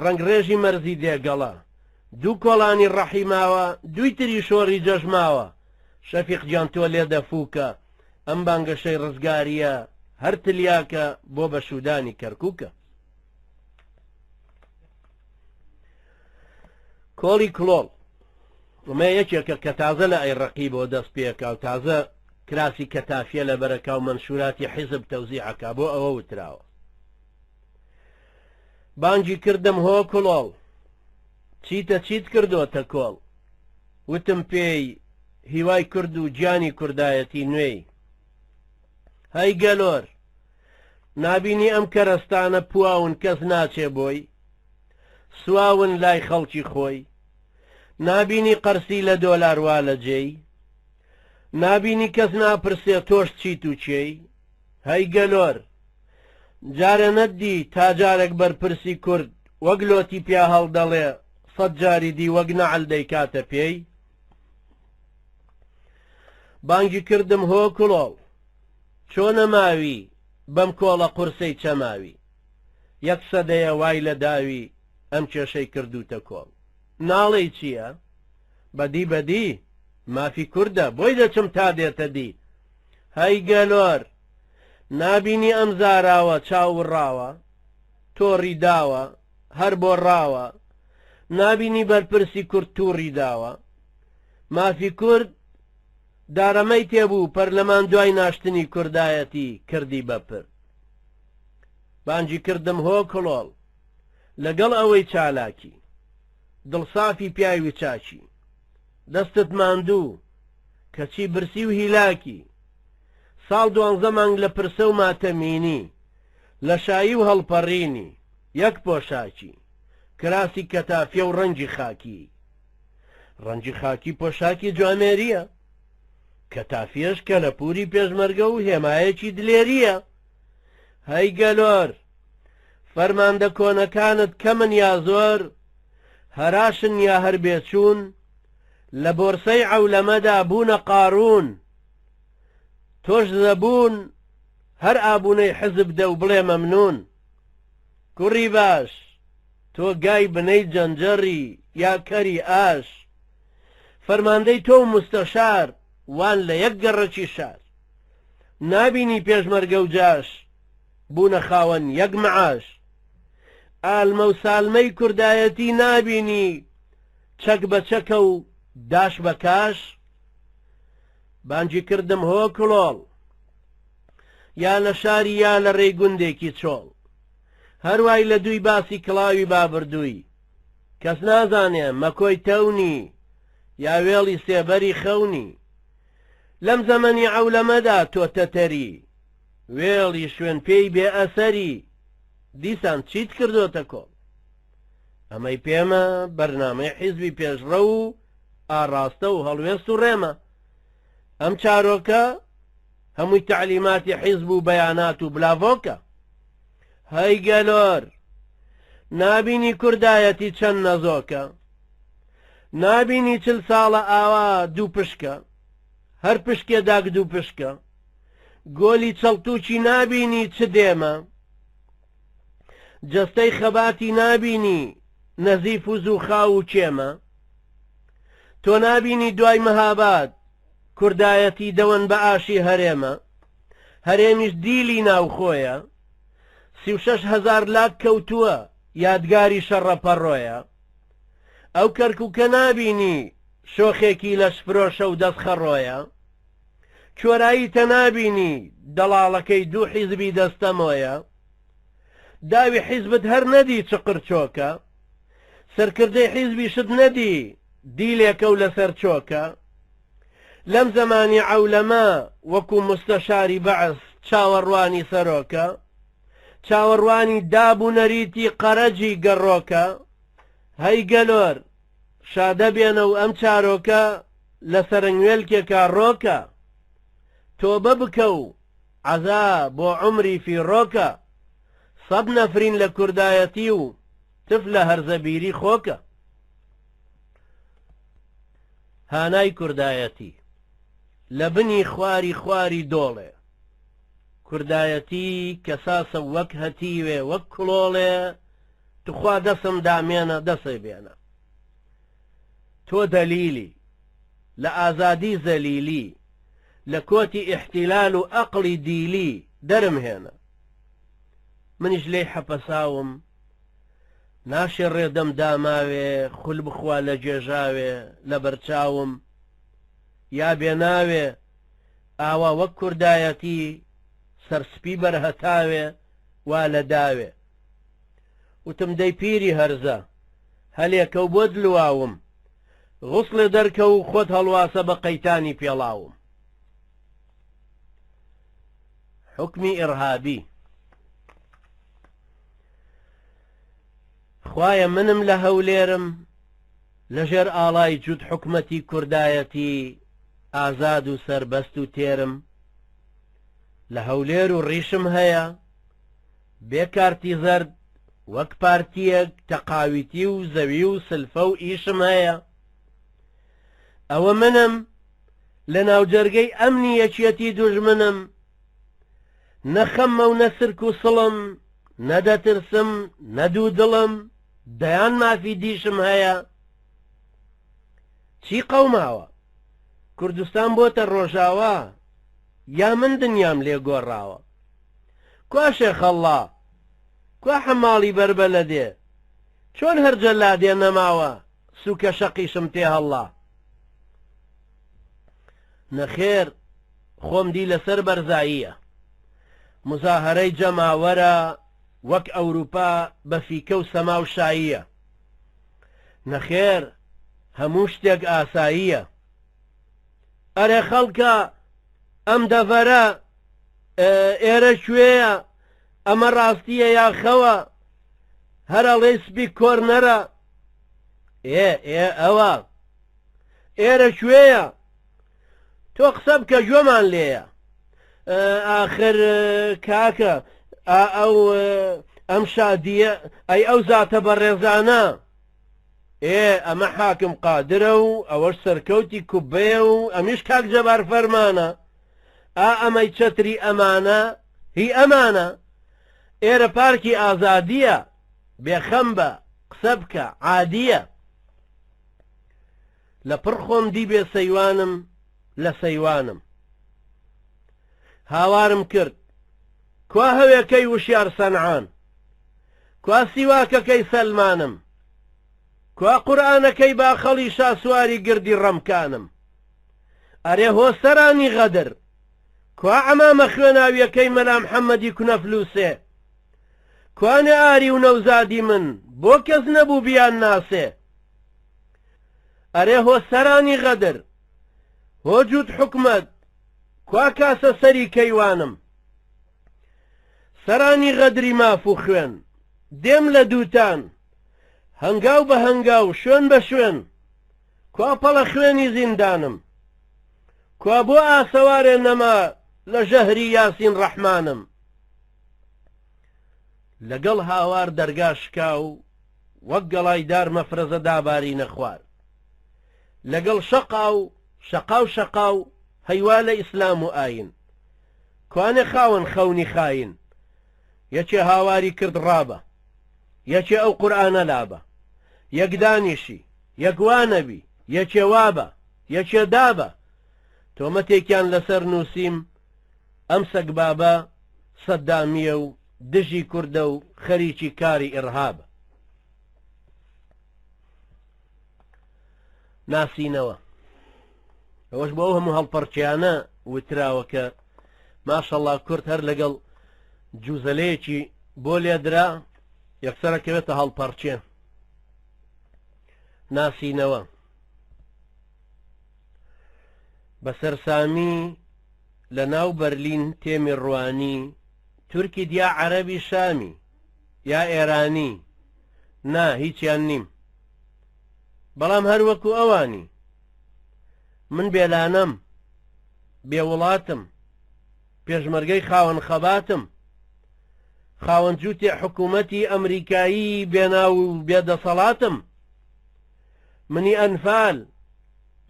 S1: ڕەنگڕێژی مەرزی دێگەڵە، دوو کۆڵانی ڕەحی ماوە، دووی تری شۆڕی جەژماوە، شەفیق گیان تۆ لێدە فووکە، ئەم بانگەشەی ڕزگارییە هەر تلیاکە بۆ بەشوودانی کەرکووکە. کۆڵی کڵۆڵ ئەمە یەکێکە کە تازە لە ئەی ڕەقیبەوە دەست پێکا و تازە کراسی کەتافیە لە بەرەکا و مەنشوراتی حیزب تەوزیعەکا بۆ ئەوە وتراوە. بانگی کردم هۆ کڵۆڵ چیتە چیت کردۆتە کۆڵ وتم پێی هیوای کورد و گیانی کوردایەتی نوێی هەی گەلۆر نابینی ئەم کەرەستانە پواون کەس ناچێ بۆی سواون لای خەڵکی خۆی نابینی قەرسی لە دۆلار وا لە جێی نابینی کەس ناپرسێ تۆش چیت و کێی هەی گەلۆر جارێ نەتدی تا جارێک بەرپرسی کورد وەک لۆتی پیا هەڵدەڵێ سەد جاری دی وەک نەعل دەیکاتە پێی؟ بانگی کردم هۆ کڵۆڵ چۆنە ماوی بەم کۆڵە قورسەی چەماوی یەک سەدەیە وای لە داوی ئەم کێشەی کردووتە کۆڵ ناڵێی چییە؟ بەدی بەدی مافی کوردە بۆی دەچم تا دێتە دی هەی گەلۆر نابینی ئەم زاراوە چاو وڕاوە تۆڕی داوە هەر بۆ ڕاوە نابینی بەرپرسی کورد توڕی داوە مافی کورد دارەمەی تێبوو پەرلەمان دوای ناشتنی کوردایەتی کردی بە پرد بانگی کردم هۆ کڵۆڵ لەگەڵ ئەوەی چالاکی دڵسافی پیاوی چاکی دەستت ماندوو کەچی برسی و هیلاکی ساڵ دوانزە مانگ لە پرسە و ماتەمینی، لە شایی و هەڵپەڕینی، یەک پۆشاکی، کراسی کەتافیە و ڕەنگی خاکی. ڕەنگی خاکی پۆشاکی جوامێرییە. کەتافیەش کەلەپووری پێشمەرگە و هێمایەکی دلێرییە. هەی گەلۆر! فەرماندە کۆنەکانت کەمن یا زۆر، هەراشن یا هەر بێچوون، لە بۆرسەی عەولەمەدا بوونە قاروون. تۆش زەبوون هەر ئابوونەی حزب دە و بڵێ مەمنوون. کوڕی باش تۆ گای بنەی جەنجەڕی یا کەری ئاش. فەرماندەی تۆ و موستەشار وان لە یەک گەڕەکی شار. نابینی پێشمەرگە و جاش بوونە خاوەن یەک معاش. ئالمە و سالمەی کوردایەتی نابینی چەک بە چەکە و داش بە کاش. بانگی کردم هۆ کڵۆڵ یا لە شاری یا لە ڕێی گوندێکی چۆڵ هەروای لە دووی باسی کڵاوی بابردووی کەس نازانێ مەکۆی تەونی یا وێڵی سێبەری خەونی لەم زەمەنی عەولەمەدا تۆ تەتەری وێڵی شوێن پێی بێ ئەسەری دیسان چیت کردۆتە کۆڵ ئەمەی پێمە بەرنامەی حیزبی پێشڕەو و ئاڕاستە و هەڵوێست و ڕێمە. ئەم چارۆکە هەمووی تەعلیماتی حیزب و بەیانات و بلاڤۆکە. هەی گەلۆر! نابینی کوردایەتی چەند نەزۆکە؟ نابینی چل ساڵە ئاوا دوو پشکە؟ هەر پشکێ داک دوو پشکە. گۆلی چەڵتووکی نابینی چ دێمە؟ جەستەی خەباتی نابینی نەزیف و زووخاو و کێمە؟ تۆ نابینی دوای مەهاباد کوردایەتی دەوەن بە ئاشی هەرێمە؟ هەرێمیش دیلی ناوخۆیە؟ 36 هەزار لاک کەوتووە یادگاری شەڕە پەڕۆیە؟ ئەو کەرکوکە نابینی شۆخێکی لەشفرۆشە و دەستخەڕۆیە؟ چۆراییتە نابینی دەڵاڵەکەی دوو حیزبی دەستەمۆیە؟ داوی حیزبت هەر نەدی چ قرچۆکە؟ سەرکردەی حیزبیشت نەدی دیلێکە و لەسەر چۆکە؟ لەم زەمانی عەولەمە وەکو موستەشاری بەعس چاوەڕوانی سەرۆکە؟ چاوەڕوانی داب و نەریتی قەرەجی گەڕۆکە؟ هەی گەلۆر شادە بێنە و ئەم چارۆکە لە سەرنگوێلکێکا ڕۆکە تۆبە بکە و عەزا بۆ عومری فیڕۆکە سەد نەفرین لە کوردایەتی و تف لە هەرزەبیری خۆکە. هانای کوردایەتی لە بنی خواری خواری دۆڵێ کوردایەتی کەساسە وەک هەتیوێ وەک کڵۆڵێ توخوا دەسم دامێنە دەسێ بێنە تۆ دەلیلی لە ئازادی زەلیلی لە کۆتی ئیحتیلال و ئەقڵی دیلی دەرم هێنە منیش لێی حەپەساوم ناشێ ڕێدەم داماوێ خول بخوا لە گێژاوێ لە بەرچاوم یا بێناوێ ئاوا وەک کوردایەتی سەرسپی بەرهەتاوێ وا لە داوێ وتم دەی پیری هەرزە هەلێکە و بۆت لواوم غوسڵێ دەرکە و خۆت هەڵواسە بە قەیتانی پێڵاوم. حوکمی ئیڕهابی. خوایە منم لە هەولێرم لە ژێر ئاڵای جووت حکومەتی کوردایەتی ئازاد و سەربەست و تێرم لە هەولێر و ڕیشم هەیە بێ کارتی زەرد وەک پارتییەک تەقاویتی و زەوی و سلفە و ئیشم هەیە ئەوە منم لە ناوجەرگەی ئەمنی یەکیەتی دوژمنم نە خەممە و نە سرک و سڵم نە دەترسم نە دوو دڵم دەیان مافی دیشم هەیە چی قەوماوە کوردستان بۆتە ڕۆژاوا یا من دنیام لێ گۆڕاوە کوا شێخەڵڵا کوا حەماڵی بەربەلەدێ چۆن هەر جەلادێ نەماوە سوکە شەقیشم تێ هەڵڵا نەخێر خۆم دی لەسەر بەرزاییە مزاهەرەی جەماوەرە وەک ئەوروپا بە فیکە و سەما و شاییە نەخێر هەموو شتێک ئاساییە ئەرێ خەڵکە ئەم دەڤەرە ئێرە کوێیە ئەمە ڕاستیە یا خەوە هەر ئەڵێی سپی کۆرنەرە ئێ ئێ ئەوە ئێرە کوێیە تۆ قسە بکە گوێمان لێیە ئاخر کاکە ئەو ئەم شادیە ئەی ئەو زاتە بەڕێزانە ئێ ئەمە حاکم قادرە و ئەوەش سەرکەوتی کوبەیە و ئەمیش کاک جەبار فەرمانە ئا ئەمەی چەتری ئەمانە هی ئەمانە ئێرە پارکی ئازادیە بێخەم بە قسە بکە عادیە لە پڕ خۆم دی بێ سەیوانم لە سەیوانم هاوارم کرد کوا هەوێکەی وشیار سەنعان کوا سیواکەکەی سەلمانم کوا قورئانەکەی باخەڵی شاسواری گردی ڕەمکانم ئەرێ هۆ سەرانی غەدر کوا عەمامە خوێناویەکەی مەلا محەمەدی کونەفلوسێ کوانێ ئاری و نەوزادی من بۆ کەس نەبوو بیان ناسێ ئەرێ هۆ سەرانی غەدر هۆ جووت حکومەت کوا کاسە سەری کەیوانم سەرانی غەدری ماف و خوێن دێم لە دووتان هەنگاو بە هەنگاو شوێن بە شوێن کوا پەڵە خوێنی زیندانم کوا بۆ ئاسەوارێ نەما لە ژەهری یاسین ڕەحمانم لەگەڵ هاوار دەرگا شکا و وەک گەڵای دار مەفرەزە دابارینە خوار لەگەڵ شەقاو شەقاو شەقاو هەیوا لە ئیسلام و ئاین کوانێ خاوەن خەونی خاین یەکێ هاواری کرد ڕابە. یەکێ ئەو قورئانە لابە، یەک دانیشی، یەک وا نەبی، یەکێ وابە، یەکێ دابە، تۆمەتێکیان لەسەر نووسیم ئەم سەگبابە سەدامییە و دژی کوردە و خەریکی کاری ئیڕهابە. ناسینەوە ئەوەش بۆ ئەو هەموو هەڵپەڕکێیانە وتراوە کە ماشەڵا کورد هەر لەگەڵ جوزەلەیەکی بۆ لێدرا یەکسەرە کەوێتە هەڵپەڕکێ. ناسینەوە بە سەرسامی لە ناو بەرلین تێمی ڕوانی تورکی دیا عەرەبی شامی یا ئێرانی نا هیچیان نیم بەڵام هەر وەکو ئەوانی من بێلانەم بێ وڵاتم پێشمەرگەی خاوەن خەباتم خاوەن جووتێ حکوومەتی ئەمریکایی بێناو و بێدەسەڵاتم منی ئەنفال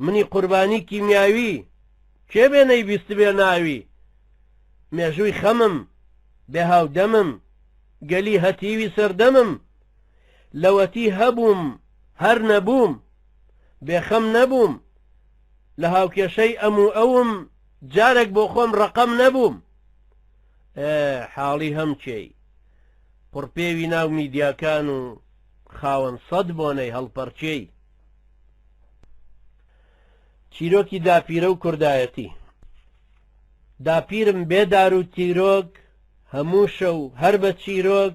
S1: منی قوربانی کیمیاوی کێ بێ نەیبیستبێ ناوی مێژووی خەمم بێ هاودەمم گەلی هەتیوی سەردەمم لەوەتی هەبووم هەر نەبووم بێخەم نەبووم لە هاوکێشەی ئەم و ئەوم جارێک بۆ خۆم ڕەقەم نەبووم ئێ حاڵی هەم کێی قوڕپێوی ناو میدیاکان و خاوەن سەد بۆنەی هەڵپەڕکێی. چیرۆکی داپیرە و کوردایەتی. داپیرم بێ دار و تیرۆک هەموو شەو هەر بە چیرۆک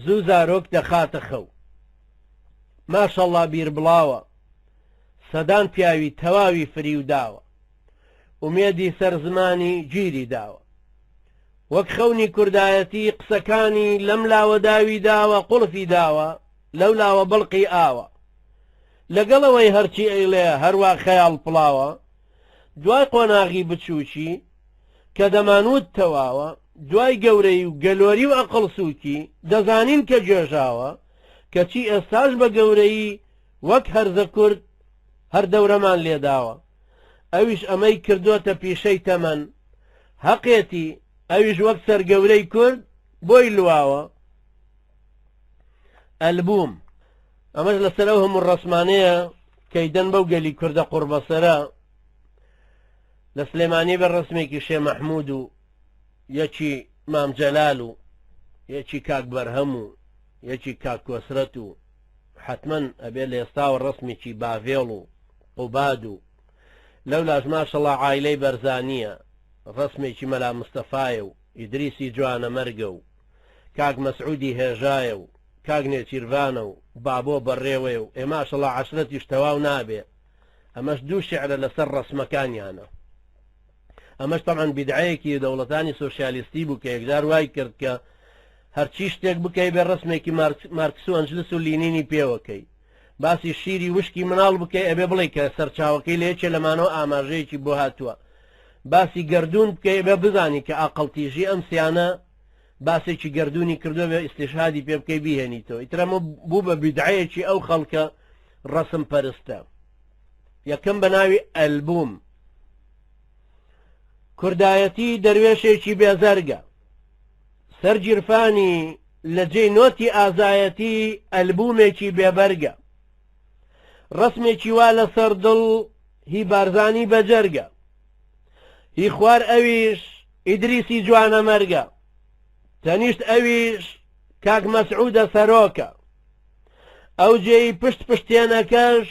S1: زوو زارۆک دەخاتە خەو. ماشەڵڵا بیربڵاوە سەدان پیاوی تەواوی فریو داوە. ئومێدی سەر زمانی گیری داوە. وەک خەونی کوردایەتی قسەکانی لەم لاوە داوی داوە قوڵفی داوە لەو لاوە بڵقی ئاوە. لەگەڵ ئەوەی هەرچی ئەیڵێ هەروا خەیاڵ پڵاوە دوای قۆناغی بچووکی کە دەمانوت تەواوە دوای گەورەی و گەلۆری و ئەقڵ سووکی دەزانین کە گێژاوە کەچی ئێستاش بە گەورەیی وەک هەرزە کورد هەر دەورەمان لێداوە ئەویش ئەمەی کردۆتە پیشەی تەمەن هەقێتی ئەویش وەک سەرگەورەی کورد بۆی لواوە ئەلبوم ئەمەش لەسەر ئەو هەموو ڕەسمانەیە کەیدەن بەو گەلی کوردە قوڕبەسەرە لە سلێمانی بە ڕسمێکی شێ مەحموود و یەکی مام جەلال و یەکی کاک بەرهەم و یەکی کاک کۆسرەت و حەتمەن ئەبێ لە ئێستاوە ڕەسمێکی باڤێڵ و قوباد و لەولاش ماشەڵا عایلەی بەرزانیە ڕەسمێکی مەلا مستەفایە و ئیدریسی جوانەمەرگە و کاک مەسعودی هێژایە و کاک نێچیرڤانە و بابۆ بەڕێوەیە و ئێ ماشەڵا عەشرەتیش تەواو نابێ ئەمەش دوو شعرە لەسەر ڕەسمەکانیانە ئەمەش تەبعەن بیدعەیەکی دەوڵەتانی سۆسیالیستی بوو کە یەکجار وای کرد کە هەرچی شتێک بکەی بێ ڕسمێکی مارکس و ئەنجلس و لینینی پێوەکەی باسی شیری وشکی مناڵ بکەی ئەبێ بڵێ کە سەرچاوەکەی لە یەکێ لەمانەوە ئاماژەیەکی بۆ هاتووە باسی گردون بکەی ئەبێ بزانی کە ئاقڵتیژی ئەم سیانە باسێکی گردونی کردووە بێ ئیستیشهادی پێ بکەی بیهێنیتەوە ئیتر ئەمە بوو بە بیدعەیەکی ئەو خەڵکە ڕەسم پەرستە یەکەم بە ناوی ئەلبوم کوردایەتی دەروێشێکی بێزەرگە سەر گیرفانی لە جێی نۆتی ئازایەتی ئەلبومێکی بێبەرگە ڕسمێکی وا لەسەر دڵ هی بارزانی بەجەرگە هی خوار ئەویش ئیدریسی جوانەمەرگە تەنیشت ئەویش کاک مەسعودە سەرۆکە ئەو جێی پشت پشتێنەکەش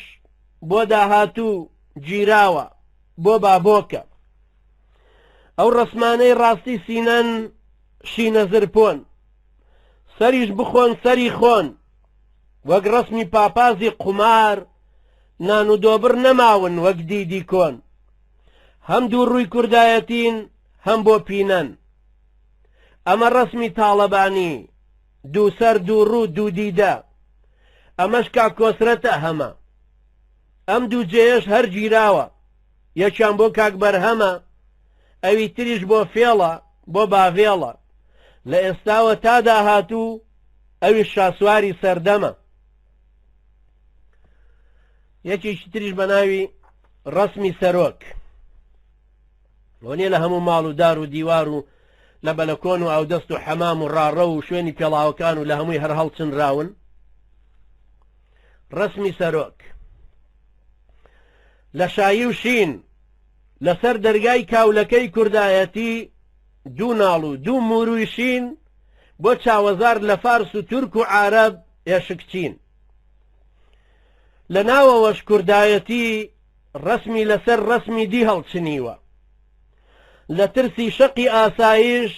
S1: بۆ داهاتوو گیراوە بۆ بابۆکە ئەو ڕەسمانەی ڕاستی سینەن شینە زرپۆن سەریش بخۆن سەری خۆن وەک ڕەسمی پاپازی قومار نان و دۆبڕ نەماون وەک دیدی کۆن هەم دوو ڕووی کوردایەتین هەم بۆ پینەن ئەمە ڕەسمی تاڵەبانی دوو سەر دوو ڕوو دوو دیدە ئەمەش کاک کۆسرەتە هەمە ئەم دوو جێیەش هەر گیراوە یەکیان بۆ کاک بەرهەمە ئەوی تریش بۆ فێڵە بۆ باڤێڵە لە ئێستاوە تا داهاتوو ئەویش شاسواری سەردەمە یەکێکی تریش بە ناوی ڕەسمی سەرۆک وە نیە لە هەموو ماڵ و دار و دیوار و لە بەلەکۆن و ئاودەست و حەمام و ڕاڕەو و شوێنی پێڵاوەکان و لە هەمووی هەر هەڵچنراون. ڕەسمی سەرۆک لە شایی و شین لەسەر دەرگای کاولەکەی کوردایەتی دوو ناڵ و دوو موروی شین بۆ چاوەزار لە فارس و تورک و عارەب ئێشکچین. لە ناوەوەش کوردایەتی ڕەسمی لەسەر ڕەسمی دی هەڵچنیوە. لە ترسی شەقی ئاسایش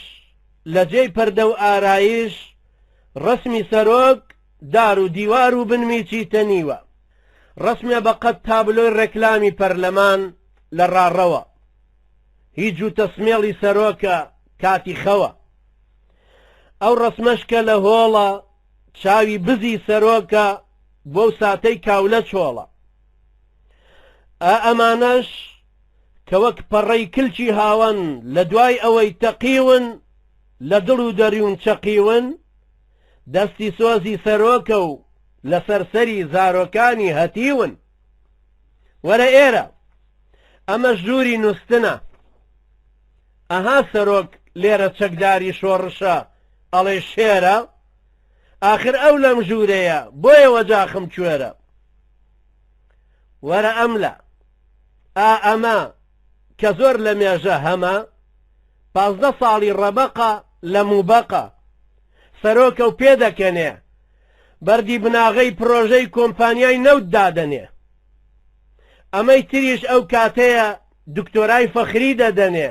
S1: لە جێی پەردە و ئارایش ڕەسمی سەرۆک دار و دیوار و بنمیچی تەنیوە. ڕەسمێ بە قەد تابلۆی ڕێکلامی پەرلەمان لە ڕاڕەوە. هی جووتە سمێڵی سەرۆکە کاتی خەوە. ئەو ڕەسمەش کە لە هۆڵە چاوی بزی سەرۆکە بۆو ساتەی کاولە چۆڵە. ئا ئەمانەش کە وەک پەڕەی کلکی هاوەن لە دوای ئەوەی تەقیون لە دڵ و دەروون چەقیون، دەستی سۆزی سەرۆکە و لەسەر سەری زارۆکانی هەتیون. وەرە ئێرە. ئەمەش ژووری نوستنە. ئەها سەرۆک لێرە چەکداری شۆڕشە ئەڵێ شێرە؟ ئاخر ئەو لەم ژوورەیە بۆیە وەجاخم کوێرە. وەرە ئەملا. ئا ئەمە کە زۆر لە مێژە هەمە، 15 ساڵی ڕەبەقە لە موبەقە. سەرۆکە و پێدەکەنێ. بەردی بناغەی پرۆژەی کۆمپانیای نەوت دادەنێ. ئەمەی تریش ئەو کاتەیە دکتۆرای فەخری دەدەنێ.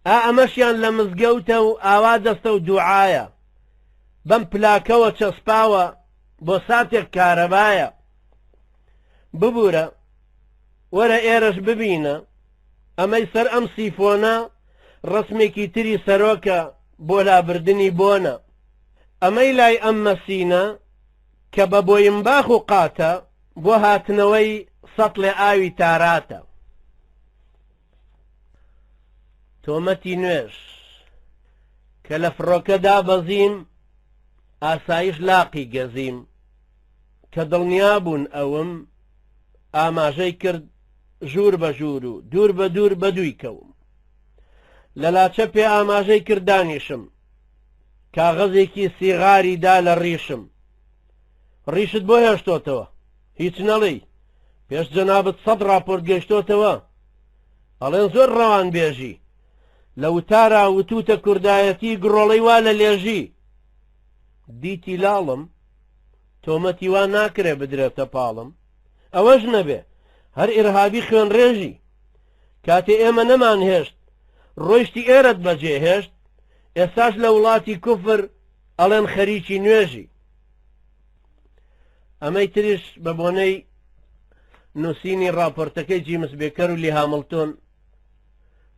S1: ئا ئەمەشیان لە مزگەوتە و ئاوا دەستە و دوعایە. بەم پلاکەوە چەسپاوە بۆ ساتێک کارەبایە. ببورە وەرە ئێرەش ببینە ئەمەی سەر ئەم سیفۆنە ڕەسمێکی تری سەرۆکە بۆ لابردنی بۆنە. ئەمەی لای ئەم مەسینە کە بە بۆیمباخ و قاتە بۆ هاتنەوەی سەتڵێ ئاوی تاراتە. تۆمەتی نوێژ کە لە فڕۆکە دابەزیم ئاسایش لاقی گەزیم کە دڵنیا بوون ئەوم ئاماژەی کرد ژوور بە ژوور و دوور بە دوور بە دووی کەوم لە لاچە پێ ئاماژەی کرد دانیشم کاغەزێکی سیغاری دا لە ڕیشم ڕیشت بۆ هێشتۆتەوە هیچ نەڵێی پێش جەنابت سەد ڕاپۆرت گەیشتۆتەوە ئەڵێن زۆر ڕەوان بێژی لە وتارا وتوتە کوردایەتی گڕۆڵەی وا لە لێژی دیتی لاڵم تۆمەتی وا ناکرێ بدرێتە پاڵم ئەوەش نەبێ هەر ئیرهابی خوێنڕێژی کاتێ ئێمە نەمانهێشت ڕۆیشتی ئێرەت بەجێ هێشت ئێستاش لە وڵاتی کوفر ئەڵێن خەریکی نوێژی ئەمەی تریش بە بۆنەی نووسینی ڕاپۆرتەکەی جیمس بێکەر و لی هامڵتۆن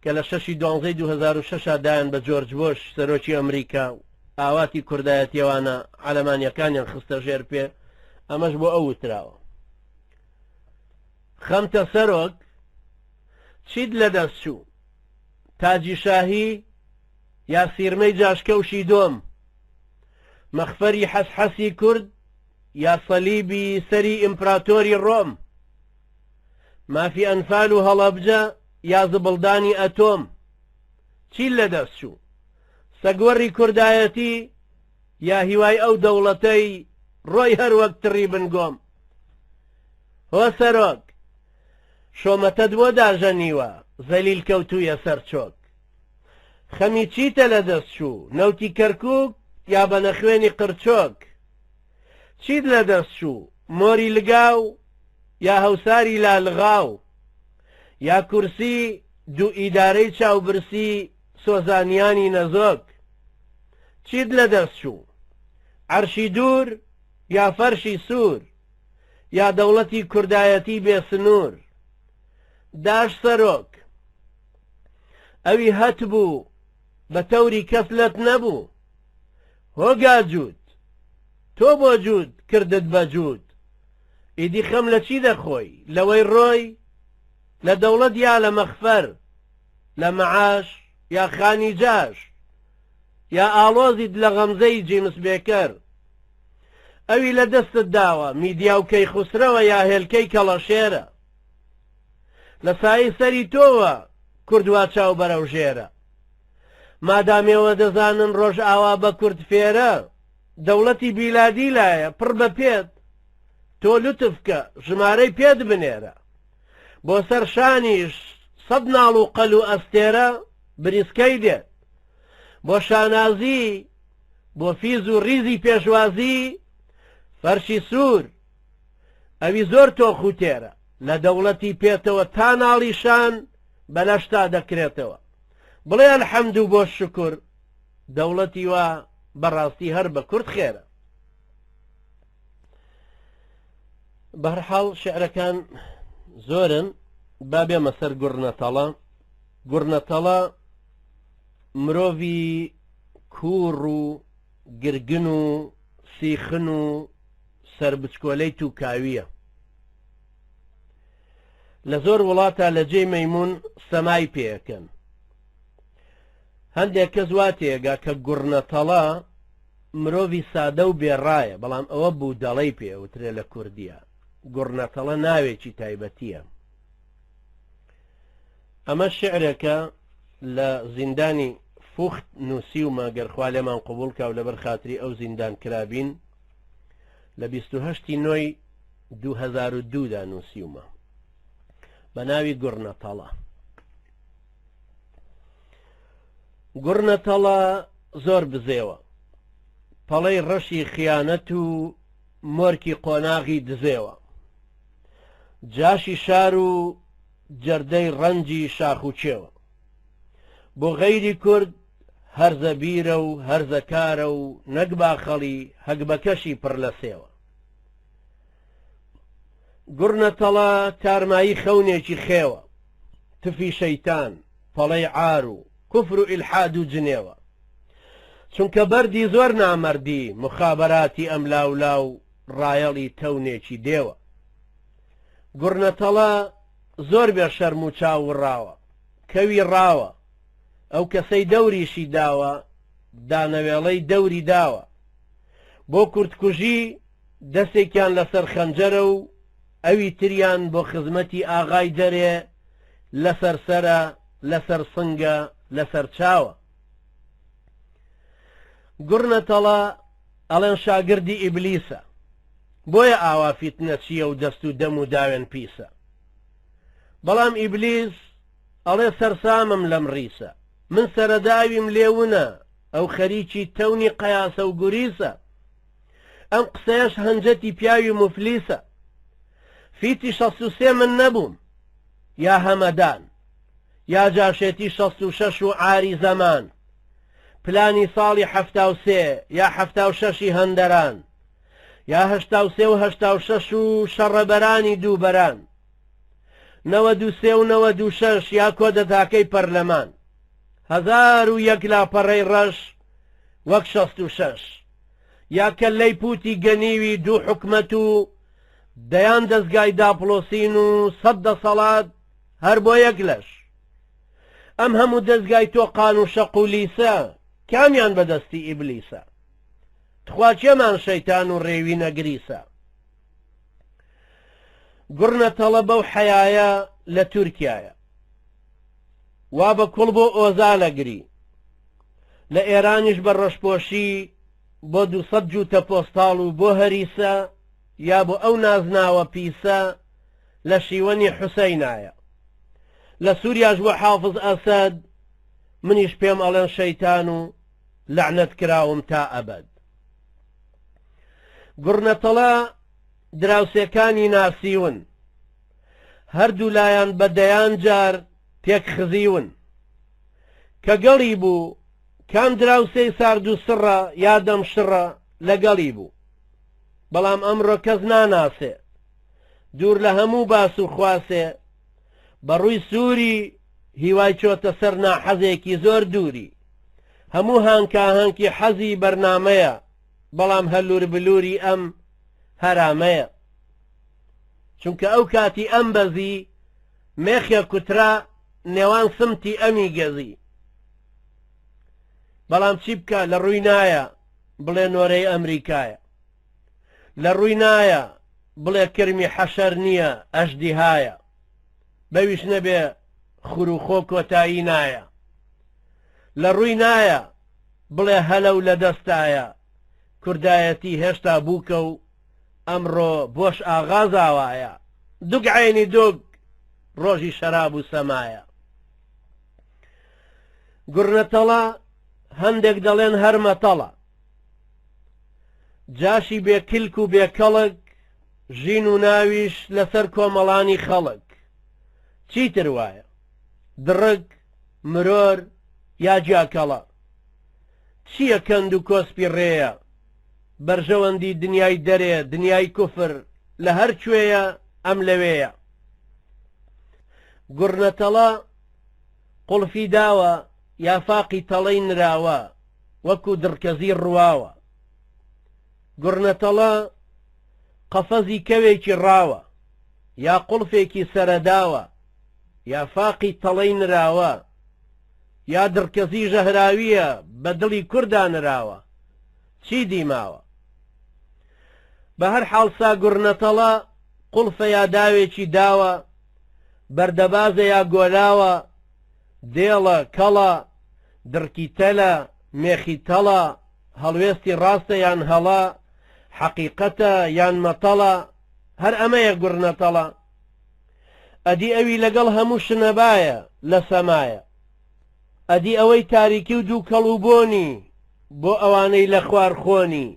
S1: کە لە شەشی دوانزەی 2006 دایان بە جۆرج بۆش سەرۆکی ئەمریکا و ئاواتی کوردایەتیەوانە عەلەمانیەکانیان خستە ژێر پێ ئەمەش بۆ ئەو وتراوە خەمتە سەرۆک چیت لەدەست چوو تاجی شاهی یا سیرمەی جاشکەوشی دۆم مەخفەری حەسحەسی کورد یا سەلیبی سەری ئیمپراتۆری ڕۆم مافی ئەنفال و هەڵەبجە یا زبڵدانی ئەتۆم چی لەدەست چوو سەگوەڕی کوردایەتی یا هیوای ئەو دەوڵەتەی ڕۆی هەر وەک تڕی بن گۆم هۆ سەرۆک شۆمەتەت بۆ داژەنیوە زەلیل کەوتوویە سەر چۆک خەمی چیتە لە دەست چوو نەوتی کەرکوک یا بەنەخوێنی قرچۆک چیت لە دەست چوو مۆری لگاو یا هەوساری لالغاو یا کورسی دوو ئیدارەی چاوبرسی سۆزانیانی نەزۆک چیت لە دەست چوو عەرشی دوور یا فەرشی سوور یا دەوڵەتی کوردایەتی بێ سنوور داش سەرۆک ئەوی هەتبوو بە تەوری کەس لەت نەبوو هۆ گاجووت تۆ بۆ جووت کردت بە جووت ئیدی خەم لە چی دەخۆی لەوەی ڕۆی لە دەوڵەت یا لە مەخفەر لە مەعاش یا خانی جاش یا ئاڵۆزیت لە غەمزەی جیمس بێکەر ئەوی لە دەستت داوە میدیا و کەیخوسرەوە یا هێلکەی کەڵەشێرە لە سایەی سەری تۆوە کورد وا چاو بەرەو ژێرە. مادام ئێوە دەزانن ڕۆژئاوا بە کورد فێرە، دەوڵەتی بیلادی لایە پڕ بە پێت، تۆ لوتف کە ژمارەی پێت بنێرە. بۆ سەر شانیش سەد ناڵ و قەل و ئەستێرە بریسکەی دێت. بۆ شانازی، بۆ فیز و ڕیزی پێشوازی، فەرشی سوور، ئەوی زۆر تۆخ و تێرە. لە دەوڵەتی پێتەوە تا ناڵی شان بە لەشتا دەکرێتەوە. بڵێ الحمد و بۆ شوکر، دەوڵەتی وا بەڕاستی هەر بە کورد خێرە. بەهەرحاڵ شیعرەکان زۆرن، با بێمە سەر گوڕنەتەڵە. گوڕنەتەڵە مرۆڤی کووڕ و گرگن و سیخن و سەربچکۆلەی تووکاوییە. لە زۆر وڵاتا لە جێی مەیموون سەمای پێ ئەکەن. هەندێک کەس وا تێگا کە گوڕنەتەڵە مرۆڤی سادە و بێڕایە، بەڵام ئەوە بوودەڵەی پێ ئەوترێ لە کوردییە. گوڕنەتەڵە ناوێکی تایبەتییە. ئەمە شیعرێکە لە زیندانی فوخت نووسیومە، گەر خوا لێمان قبوڵ کا و لەبەر خاتری ئەو زیندان کرابین، لە 28 نۆی 2002 دا نووسیومە بە ناوی گوڕنەتەڵە. گوڕنەتەڵە زۆر بزێوە، پەڵەی ڕەشی خیانەت و مۆرکی قۆناغی دزێوە، جاشی شار و جەردەی ڕەنجی شاخ و کێوە. بۆ غەیری کورد هەرزە بیرە و هەرزە کارە و نەک باخەڵی هەگبەکەشی پڕ لە سێوە. گوڕنەتەڵە تارمایی خەونێکی خێوە، تفی شەیتان، پەڵەی عار و کوفر و ئیلحاد و جنێوە. چونکە بەردی زۆر نامەردی موخابەراتی ئەملاولا و ڕایەڵی تەونێکی دێوە. گوڕنەتەڵە زۆر بێ شەرم و چاو وڕاوە، کەوی ڕاوە، ئەو کەسەی دەوریشی داوە، دانەوێڵەی دەوری داوە. بۆ کوردکوژی دەسێکیان لەسەر خەنجەرە و ئەوی تریان بۆ خزمەتی ئاغای دەرێ لەسەر سەرە، لەسەر سنگە، لەسەر چاوە. گوڕنەتەڵە ئەڵێن شاگردی ئیبلیسە، بۆیە ئاوا فیتنەچییە و دەست و دەم و داوێن پیسە. بەڵام ئیبلیس ئەڵێ سەرسامم لەم ڕیسە، من سەرەداویم لێ ونە، ئەو خەریکی تەونی قەیاسە و گوریسە. ئەم قسەیەش هەنجەتی پیاوی موفلیسە. فیتی 63 من نەبووم، یا هەمەدان، یا جاشێتی 66 و عاری زەمان، پلانی ساڵی 73 یا 76ی هەندەران، یا 83 و 86 و شەڕەبەرانی دووبەران، 93 و 96 یا کۆدەتاکەی پەرلەمان، 1001 لاپەڕەی ڕەش وەک 66 یا کەللەی پوتی گەنیوی دوو حکومەت و دەیان دەزگای داپڵۆسین و سەد دەسەڵات هەر بۆ یەک لەش. ئەم هەموو دەزگای تۆقان و شەق و لیسە کامیان بەدەستی ئیبلیسە؟ تخوا کێمان شەیتان و ڕێوی نەگریسە؟ گوڕنە تەڵە بەو حەیایە لە تورکیایە وا بە کوڵ بۆ ئۆزالەگری، لە ئێرانیش بە ڕەشپۆشی بۆ 200 جووتە پۆستاڵ و بۆ هەریسە یا بۆ ئەو نازناوە پیسە لە شیوەنی حوسەینایە. لە سوریاش بۆ حافز ئەسەد منیش پێم ئەڵێن شەیتان و لەعنەت کراوم تا ئەبەد. گوڕنەتەڵە دراوسێکانی ناسیون، هەردوو لایان بە دەیان جار تێک خزیون. کە گەڵی بوو کام دراوسێی سارد و سڕە یا دەم شڕە لەگەڵی بوو. بەڵام ئەمڕۆ کەس ناناسێ، دوور لە هەموو باس و خواسێ، بە ڕووی سووری هیوای چۆتە سەر ناحەزێکی زۆر دووری. هەموو هانکاهانکی حەزی بەرنامەیە، بەڵام هەلووربلووری ئەم هەرامەیە. چونکە ئەو کاتی ئەم بەزی، مێخێ کوترا نێوان سمتی ئەمی گەزی. بەڵام چی بکا لە ڕووی نایە بڵێ نۆرەی ئەمریکایە. لە ڕووی نایە بڵێ کرمی حەشەر نییە ئەژدیهایە. بەویش نەبێ خوروخۆ کۆتایی نایە. لە ڕووی نایە بڵێ هەلە و لە دەستایە کوردایەتی هێشتا بووکە و ئەمڕۆ بۆش ئاغا زاوایە دوگ عەینی دوگ ڕۆژی شەراب و سەمایە. گوڕنەتەڵە هەندێک دەڵێن هەر مەتەڵە جاشی بێ کلک و بێ کەڵک ژین و ناویش لەسەر کۆمەڵانی خەڵک چیتر وایە دڕک مرۆر یا جیاکەڵە چییە کەند و کۆسپی ڕێیە بەرژەوەندی دنیای دەرێ دنیای کوفر لە هەر کوێیە ئەم لەوێیە گوڕنەتەڵە قوڵفی داوە یا فاقی تەڵەی نراوە وەکو دڕکەزی ڕواوە گوڕنەتەڵە قەفەزی کەوێکی ڕاوە یا قوڵفێکی سەرەداوە یا فاقی تەڵەی نراوە یا دڕکەزی ژەهراویە بە دڵی کوردا نراوە چی دی ماوە؟ بە هەر حاڵ سا گوڕنەتەڵە قوڵفە یا داوێکی داوە بەردەبازە یا گۆلاوە دێڵە کەڵە دڕکی تەلە مێخی تەڵە هەڵوێستی ڕاستە یان هەڵە حەقیقەتە یان مەتەڵە هەر ئەمەیە گوڕنەتەڵە ئەدی ئەوی لەگەڵ هەموو شنەبایە لە سەمایە ئەدی ئەوەی تاریکی و دووکەڵ و بۆنی بۆ ئەوانەی لە خوار خۆنی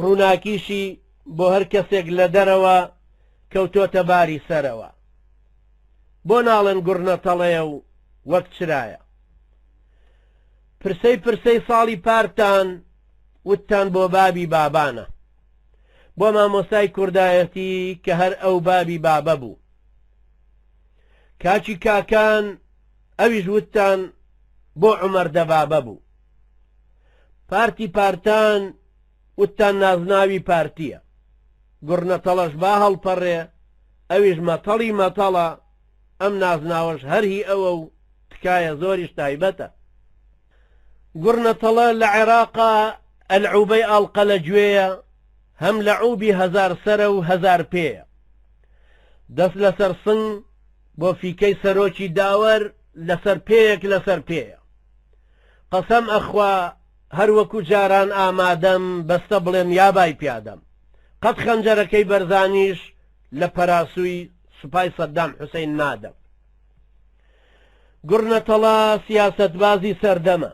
S1: ڕووناکیشی بۆ هەر کەسێک لە دەرەوە کەوتۆتە باری سەرەوە بۆ ناڵێن گوڕنەتەڵەیە و وەک چرایە پرسەی پرسەی ساڵی پارتان وتتان بۆ بابی بابانە بۆ مامۆستای کوردایەتی کە هەر ئەو بابی بابە بوو کاکی کاکان ئەویش وتتان بۆ عومەر دەبابە بوو پارتی پارتان وتتان نازناوی پارتیە گوڕنەتەڵەش با هەڵپەڕێ ئەویش مەتەڵی مەتەڵە ئەم نازناوەش هەر هی ئەوە و تکایە زۆریش تایبەتە گوڕنەتەڵە لە عێراقا ئەلعوبەی ئاڵقە لە گوێیە هەم لەعوبی هەزار سەرە و هەزار پێیە دەست لەسەر سنگ بۆ فیکەی سەرۆکی داوەر لەسەر پێیەک لەسەر پێیە قەسەم ئەخوا هەر وەکو جاران ئامادەم بەستە بڵێم یابای پیادەم قەت خەنجەرەکەی بەرزانیش لە پەراسووی سوپای سەدام حوسەین نادەم. گوڕنەتەڵە سیاسەتبازی سەردەمە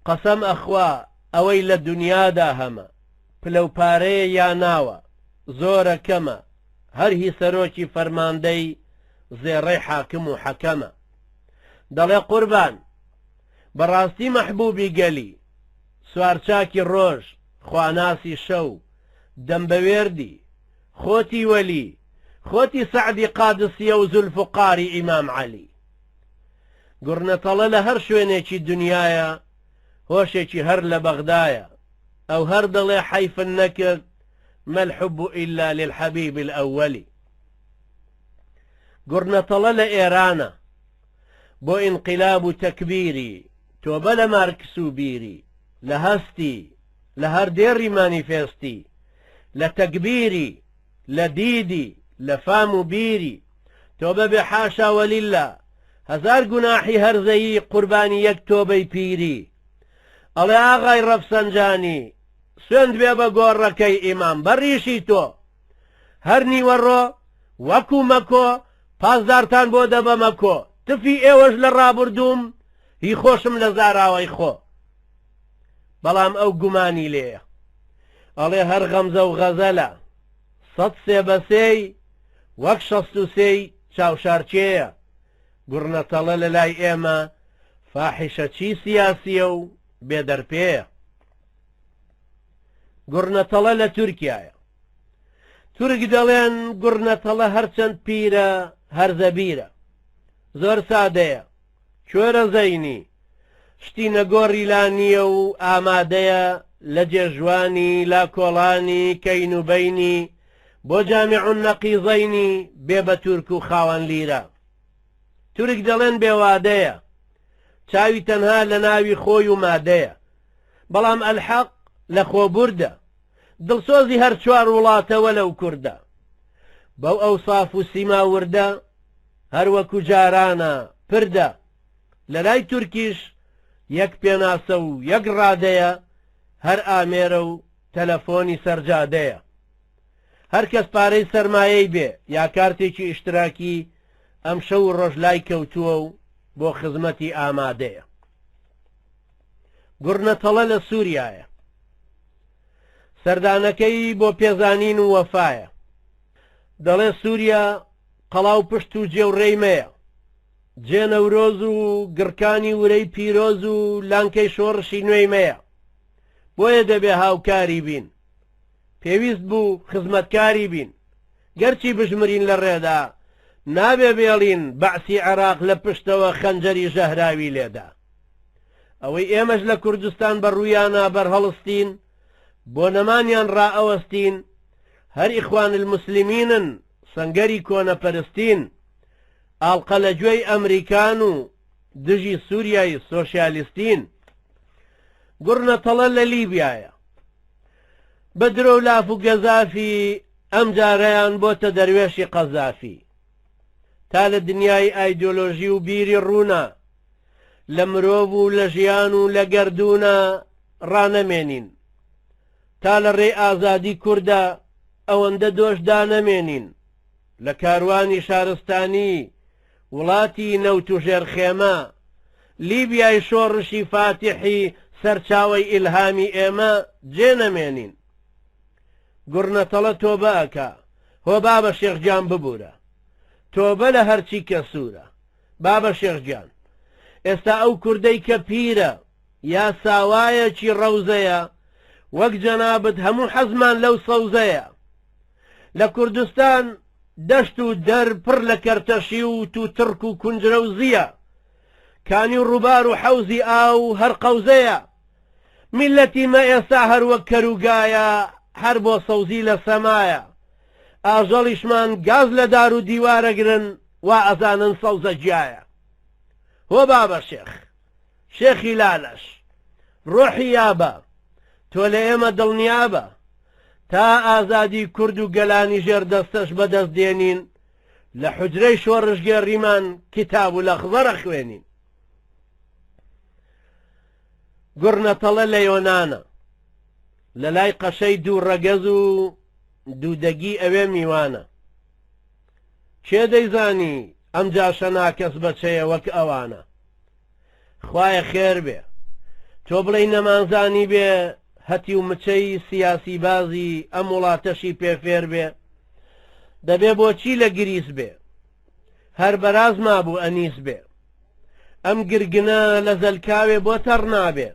S1: قەسەم ئەخوا ئەوەی لە دونیادا هەمە پلەو پارەیە یا ناوە زۆرە کەمە هەر هی سەرۆکی فەرماندەی زێڕەی حاکم و حەکەمە دەڵێ قوربان بەڕاستی مەحبوبی گەلی سوارچاکی ڕۆژ خواناسی شەو دەم بەوێردی خۆتی وەلی خۆتی سەعدی قادسیە و زولفوقاری ئیمام عەلی. گوڕنەتەڵە لە هەر شوێنێکی دنیایە هۆشێکی هەر لە بەغدایە ئەو هەر دەڵێ حەیفن نەکرد ما الحب الا للحبیب الاول. گوڕنەتەڵە لە ئێرانە بۆ ئینقلاب و تەکبیری تۆبە لە مارکس و بیری لە هەستی لە هەر دێڕی مانیفێستی لە تەگبیری لە دیدی لە فام و بیری تۆبە بێ حاشا وەلیلا هەزار گوناحی هەرزەیی قوربانی یەک تۆبەی پیری ئەڵێ ئاغای ڕەفسەنجانی سوێند بێ بە گۆڕەکەی ئیمام بە ڕیشی تۆ هەر نیوەڕۆ وەکو مەکۆ پاسدارتان بۆ دەبەمە کۆ تفی ئێوەش لە ڕابوردووم هی خۆشم لە زاراوەی خۆ بەڵام ئەو گومانی لێیە ئەڵێ هەر غەمزە و غەزەلە 103 بە سێی وەک 63ی چاوشارکێیە گوڕنەتەڵە لە لای ئێمە فاحیشە چی سیاسیە و بێدەرپێیە گوڕنەتەڵە لە تورکیایە تورک دەڵێن گوڕنەتەڵە هەرچەند پیرە هەرزەبیرە زۆر سادەیە کوێرە زەینی شتی نەگۆڕی لا نییە و ئامادەیە لە جێژوانی لا کۆڵانی کەین و بەینی بۆ جامع النەقیزەینی بێ بە تورک و خاوەن لیرە. تورک دەڵێن بێ وادەیە چاوی تەنها لە ناوی خۆی و مادەیە بەڵام ئەلحەق لە خۆبوردە دڵسۆزی هەر چوار وڵاتە وەلەو کوردە بەو ئەوساف و سیما وردە هەر وەکو جارانە پردە لە لای تورکیش. یەک پێناسە و یەک ڕادەیە، هەر ئامێرە و تەلەفۆنی سەر جادەیە. هەر کەس پارەی سەرمایەی بێ یا کارتێکی ئیشتراکی ئەمشەو و ڕۆژ لای کەوتووە و بۆ خزمەتی ئامادەیە. گوڕنەتەڵە لە سووریایە. سەردانەکەی بۆ پێزانین و وەفایە. دەڵێ سووریا قەڵا و پشت و جێ و ڕێی مەیە. جێ نەورۆز و گڕکانی ورەی پیرۆز و لانکەی شۆڕشی نوێی مەیە. بۆیە دەبێ هاوکاری بین. پێویست بوو خزمەتکاری بین. گەرچی بشمرین لە ڕێدا، نابێ بێڵین بەعسی عێراق لە پشتەوە خەنجەری ژەهراوی لێدا. ئەوەی ئێمەش لە کوردستان بە ڕوویانا بەرهەڵستین، بۆ نەمانیان ڕائەوەستین، هەر ئیخوان الموسلمینن، سەنگەری کۆنەپەرستین، ئاڵقە لە گوێی ئەمریکان و دژی سوریای سۆشیالیستین. گوڕنەتەڵە لە لیبیایە. بە درۆ و لاف و گەزافی ئەمجارەیان بۆتە دەروێشی قەزافی. تا لە دنیای ئایدۆلۆژی و بیری ڕوونا، لە مرۆڤ و لە ژیان و لە گەردوونا ڕانەمێنین. تا لە ڕێی ئازادی کوردا ئەوەندە دۆش دانەمێنین. لە کاروانی شارستانی وڵاتی نەوت و ژێرخێمە، لیبیای شۆڕشی فاتیحی سەرچاوەی ئیلهامی ئێمە جێ نەمێنین. گوڕنەتەڵە تۆبە ئەکا، هۆ بابە شێخ گیان ببورە. تۆبە لە هەرچی کە سوورە. بابە شێخ گیان، ئێستا ئەو کوردەی کە پیرە یا ساوایەکی ڕەوزەیە، وەک جەنابت هەموو حەزمان لەو سەوزەیە. لە کوردستان دەشت و دەر پڕ لە کەرتەشی و تووتڕک و کونجرە و زییە. کانی و ڕووبار و حەوزی ئاو هەر قەوزەیە. میللەتی مە ئێستا هەر وەک کەر و گایە، هەر بۆ سەوزی لە سەمایە. ئاژەڵیشمان گاز لە دار و دیوار ئەگرن، وا ئەزانن سەوزە گیایە. هۆ بابە شێخ، شێخی لالەش، ڕۆحی یابە، تۆ لە ئێمە دڵنیابە، تا ئازادی کورد و گەلانی ژێر دەستەش بەدەست دێنین، لە حوجرەی شۆڕشگێڕیمان کیتاب و لەخزەر ئەخوێنین. گوڕنەتەڵە لە یۆنانە، لە لای قەشەی دوو ڕەگەز و دوودەگی ئەوێ میوانە. کێ دەیزانی ئەم جاشە ناکەس بەچەیە وەک ئەوانە. خوایە خێر بێ. تۆ بڵێی نەمانزانی بێ هەتیو مچەی سیاسی بازی ئەم وڵاتەشی پێ فێر بێ؟ دەبێ بۆچی لە گریس بێ؟ هەر بەراز مابوو ئەنیس بێ. ئەم گرگنە لە زەلکاوێ بۆ تەڕ نابێ؟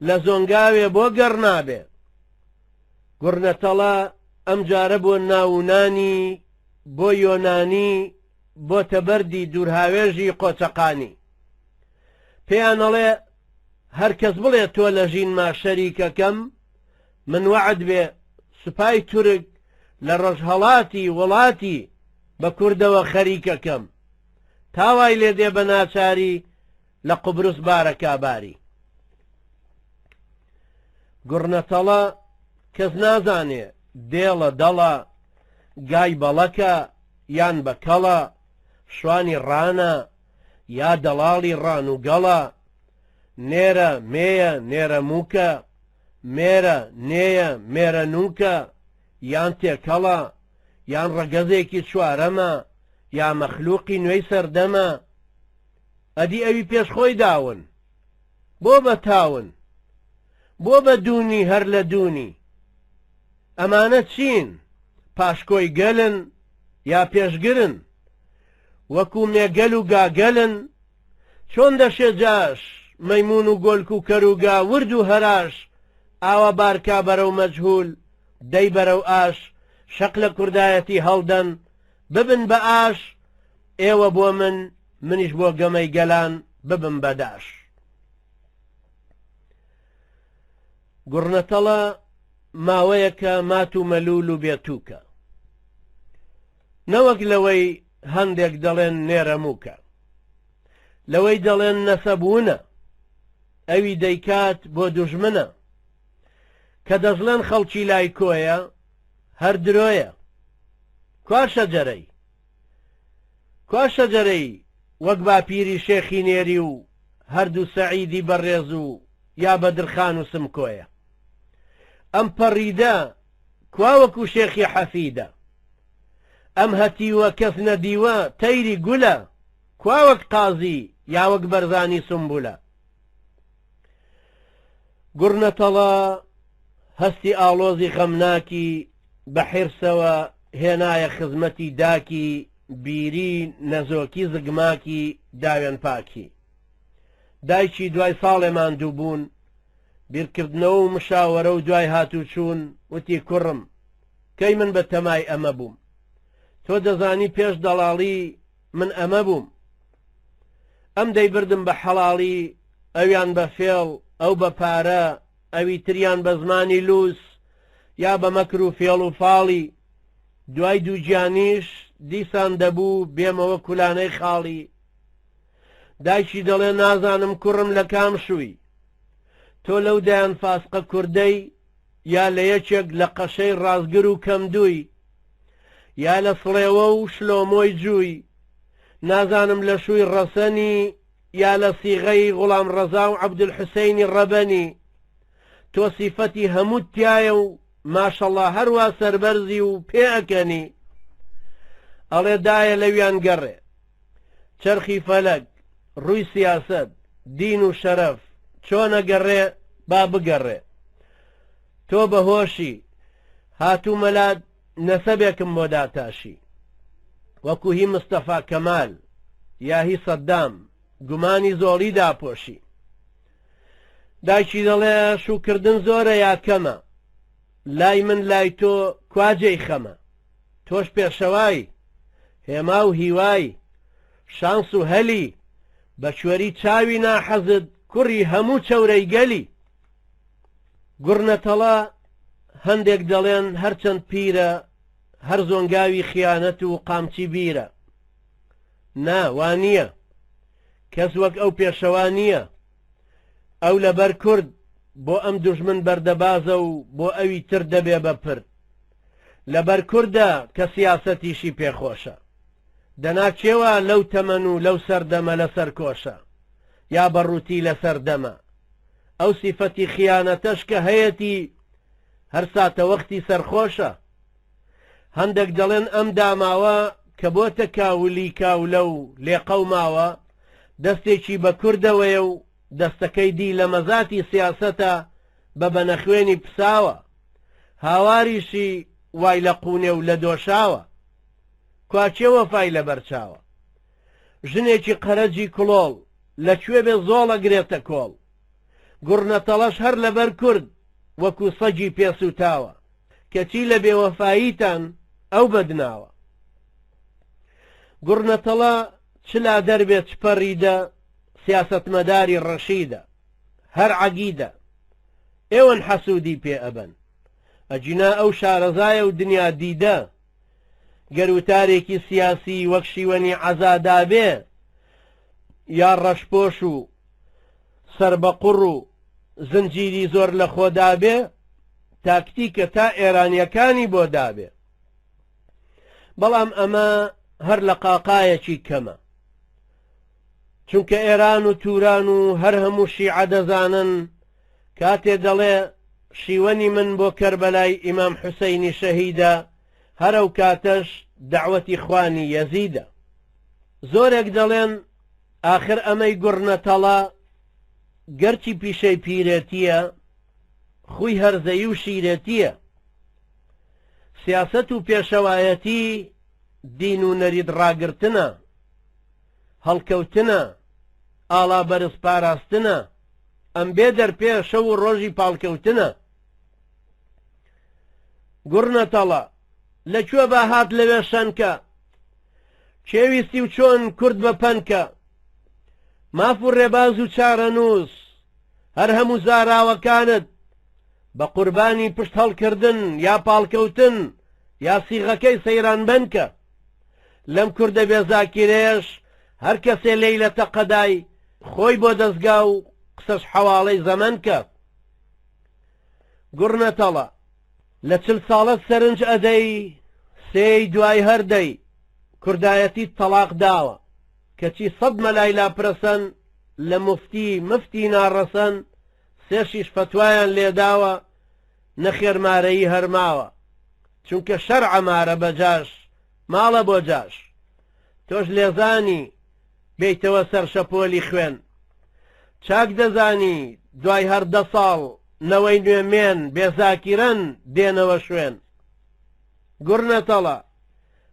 S1: لە زۆنگاوێ بۆ گەڕ نابێ؟ گوڕنەتەڵە ئەم جارە بۆ ناو و نانی بۆ یۆنانی بۆتە بەردی دوورهاوێژی قۆچەقانی. پێیان ئەڵێ هەر کەس بڵێ تۆ لە ژینما شەریکەکەم من وەعد بێ سوپای تورک لە ڕۆژهەڵاتی وڵاتی بە کوردەوە خەریکەکەم تا وای لێ دێ بە ناچاری لە قوبرس بارەکا باری. گوڕنەتەڵە کەس نازانێ دێڵە دەڵە گای بەڵەکە یان بە کەڵە شوانی ڕانە یا دەڵاڵی ڕان و گەڵە نێرە مێیە نێرە مووکە مێرە نێیە مێرە نووکە یان تێکەڵە یان ڕەگەزێکی چوارەمە یا مەخلوقی نوێی سەردەمە ئەدی ئەوی پێش خۆی داون بۆ بە تاون بۆ بە دوونی هەر لە دوونی ئەمانە چین؟ پاشکۆی گەلن یا پێشگرن؟ وەکو مێگەل و گاگەلن؟ چۆن دەشێ جاش، مەیموون و گۆلک و کەر و گا ورد و هەراش ئاوا بارکا بەرەو مەجهول، دەی بەرەو ئاش، شەق لە کوردایەتی هەڵدەن، ببن بە ئاش، ئێوە بۆ من، منیش بۆ گەمەی گەلان ببم بە داش. گوڕنەتەڵە ماوەیەکە مات و مەلوول و بێتووکە. نەوەک لەوەی هەندێک دەڵێن نێرەمووکە. لەوەی دەڵێن نەسەب ونە. ئەوی دەیکات بۆ دوژمنە. کە دەشڵێن خەڵکی لای کۆیە، هەر درۆیە. کوا شەجەرەی؟ کوا شەجەرەی وەک باپیری شێخی نێری و. هەردوو سەعیدی بەڕێز و یا بەدرخان و سمکۆیە؟ ئەم پەڕیدە کوا وەکو شێخی حەفیدە؟ ئەم هەتیوە کەس نەدیوە تەیری گولە کوا وەک قازی یا وەک بەرزانی سومبولە؟ گوڕنەتەڵە هەستی ئاڵۆزی غەمناکی بە حیرسەوە هێنایە خزمەتی داکی بیری نەزۆکی زگماکی داوێن پاکی. دایکی دوای ساڵێ ماندووبوون، بیرکردنەوە و مشاوەرە و دوای هاتوچوون وتی کوڕم کەی من بە تەمای ئەمە بووم؟ تۆ دەزانی پێش دەڵاڵی من ئەمە بووم. ئەم دەیبردم بە حەڵاڵی، ئەویان بە فێڵ، ئەو بە پارە، ئەوی تریان بە زمانی لووس یا بە مەکر و فێڵ و فاڵی. دوای دووگیانیش دیسان دەبوو بێمەوە کولانەی خاڵی. دایکی دەڵێ نازانم کوڕم لە کام شووی؟ تۆ لەو دەیان فاسقە کوردەی یا لە یەکێک لە قەشەی ڕاستگر و کەمدووی یا لە سڵێوە و شلۆمۆی جووی نازانم لە شووی ڕەسەنی یا لە سیغەی غوڵام ڕەزا و عەبدولحوسەینی ڕەبەنی تۆ سیفەتی هەمووت تیایە و ماشەڵا هەروا سەربەرزی و پێ ئەکەنی ئەڵێ دایە لەویان گەڕێ چەرخی فەلەک ڕووی سیاسەت دین و شەرەف چۆنە گەڕێ با بگەڕێ تۆ بە هۆشی هاتوومە لات نەسەبێکم بۆ داتاشی وەکو هی مستەفا کەمال یا هی سەدام گومانی زۆڵی داپۆشی دایکی دەڵێ شووکردن زۆرە یا کەمە لای من لای تۆ کوا جێی خەمە تۆش پێشەوای هێما و هیوای شانس و هەلی بە کوێری چاوی ناحەزت کوڕی هەموو چەورەی گەلی گوڕنەتەڵە هەندێک دەڵێن هەرچەند پیرە هەر زۆنگاوی خیانەت و قامچی بیرە نا وا نییە کەس وەک ئەو پێشەوا نییە ئەو لەبەر کورد بۆ ئەم دوژمن بەردەبازە و بۆ ئەوی تر دەبێ بە پرد لەبەر کوردە کە سیاسەتیشی پێخۆشە دەنا کێوا لەو تەمەن و لەو سەردەمە لەسەر کۆشە یا بە ڕووتی لەسەر دەمە ئەو سیفەتی خیانەتەش کە هەیەتی هەر ساتەوەختی سەرخۆشە. هەندێک دەڵێن ئەم داماوە کە بۆتە کاولی کاولە و لێقەوماوە دەستێکی بە کوردەوەیە و دەستەکەی دی لە مەزاتی سیاسەتە بە بەنەخوێنی پساوە. هاواریشی وای لە قوونێ و لە دۆشاوە. کوا کێ وەفای لەبەر چاوە؟ ژنێکی قەرەجی کڵۆڵ لە کوێ بێ زۆڵ ئەگرێتە کۆڵ. گوڕنەتەڵەش هەر لەبەر کورد وەکو سەگی پێ سوتاوە. کەچی لە بێوەفاییتان ئەو بەدناوە. گوڕنەتەڵە چ لادەر بێ چ پەڕیدە سیاسەتمەداری ڕەشیدە. هەر عەگیدە. ئێوەن حەسوودی پێ ئەبەن. ئەگینا ئەو شارەزایە و دنیا دیدە. گەر وتارێکی سیاسی وەک شیوەنی عەزا دابێ یا ڕەشپۆش و سەربەقوڕ و زنجیری زۆر لە خۆ دابێ تاکتیکە تا ئێرانیەکانی بۆ دابێ بەڵام ئەمە هەر لە قاقایەکی کەمە چونکە ئێران و توران و هەر هەموو شیعە دەزانن کاتێ دەڵێ شیوەنی من بۆ کەربەلای ئیمام حوسەینی شەهیدە هەر ئەو کاتەش دەعوەتی خوانی یەزیدە. زۆرێک دەڵێن ئاخر ئەمەی گوڕنەتەڵە گەرچی پیشەی پیرێتییە خوی هەرزەیی و شیرێتییە. سیاسەت و پێشەوایەتی دین و نەریت ڕاگرتنە، هەڵکەوتنە، ئاڵا بەرز پاراستنە، ئەم بێ دەرپێ شەو و ڕۆژی پاڵکەوتنە. گوڕنەتەڵە، لە کوێ با هات لەوێ شەنکە، کێ ویستی و چۆن کورد بە پەنکە. ماف و ڕێباز و چارەنووس، هەر هەموو زاراوەکانت بە قوربانی پشت هەڵکردن یا پاڵکەوتن یا سیغەکەی سەیران بەنکە. لەم کوردە بێ زاکیرەیەش هەر کەسێ لێی لە تەقەدای خۆی بۆ دەزگا و قسەش حەواڵەی زەمەن کە. گوڕنەتەڵە، لە چل ساڵەت سەرنج ئەدەی سێی دوای هەر دەی کوردایەتیت تەڵاق داوە کەچی سەد مەلای لاپرەسەن لە موفتی مفتی ناڕەسەن سێشیش فەتوایان لێداوە نەخێر مارەیی هەر ماوە چونکە شەرعە مارە بە جاش ماڵە بۆ جاش تۆش لێزانی بێیتەوە سەر شەپۆلی خوێن چاک دەزانی دوای هەر دە ساڵ نەوەی نوێ مێن بێ زاکیرەن دێنەوە شوێن گوڕنەتەڵە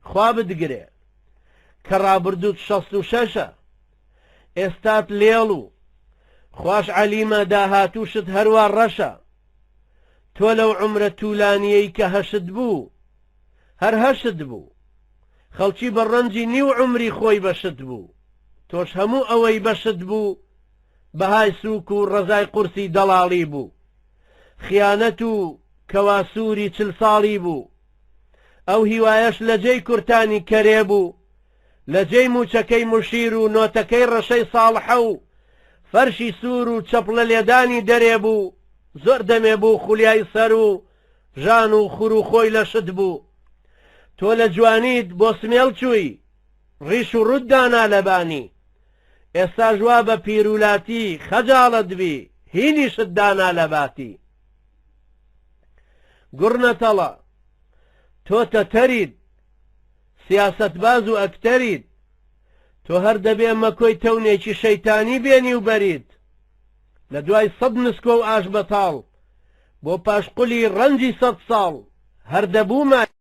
S1: خوا بتگرێ کە ڕابردووت شەست و شەشە ئێستات لێڵ و خواش عەلیمە داهاتووشت هەروا ڕەشە تۆ لەو عومرە تولانیەی کە هەشت بوو هەر هەشت بوو خەڵکی بە ڕەنجی نیو عومری خۆی بەشت بوو تۆش هەموو ئەوەی بەشت بوو بەهای سووک و ڕەزای قورسی دەڵاڵی بوو خیانەت و کەوا سووری چل ساڵی بوو ئەو هیوایەش لە جێی کورتانی کەرێ بوو لە جێی مووچەکەی موشیر و نۆتەکەی ڕەشەی ساڵحە و فەرشی سوور و چەپڵە لێدانی دەرێ بوو زۆر دەمێ بوو خولیای سەر و ژان و خور و خۆی لە شت بوو تۆ لە جوانیت بۆ سمێڵ چووی ڕیش و ڕووت دانا لە بانی ئێستاش وا بە پیرولاتی خەجاڵەت بی هینیشت دانا لە باتی گوڕنەتەڵە تۆ تەتەریت سیاسەتباز و ئەکتەریت تۆ هەر دەبێ مەکۆی تەونێکی شەیتانی بێنی و بەریت لە دوای سەد نسکۆ و ئاش بەتاڵ بۆ پاشقولی ڕەنجی سەد ساڵ هەر دەبوومایە.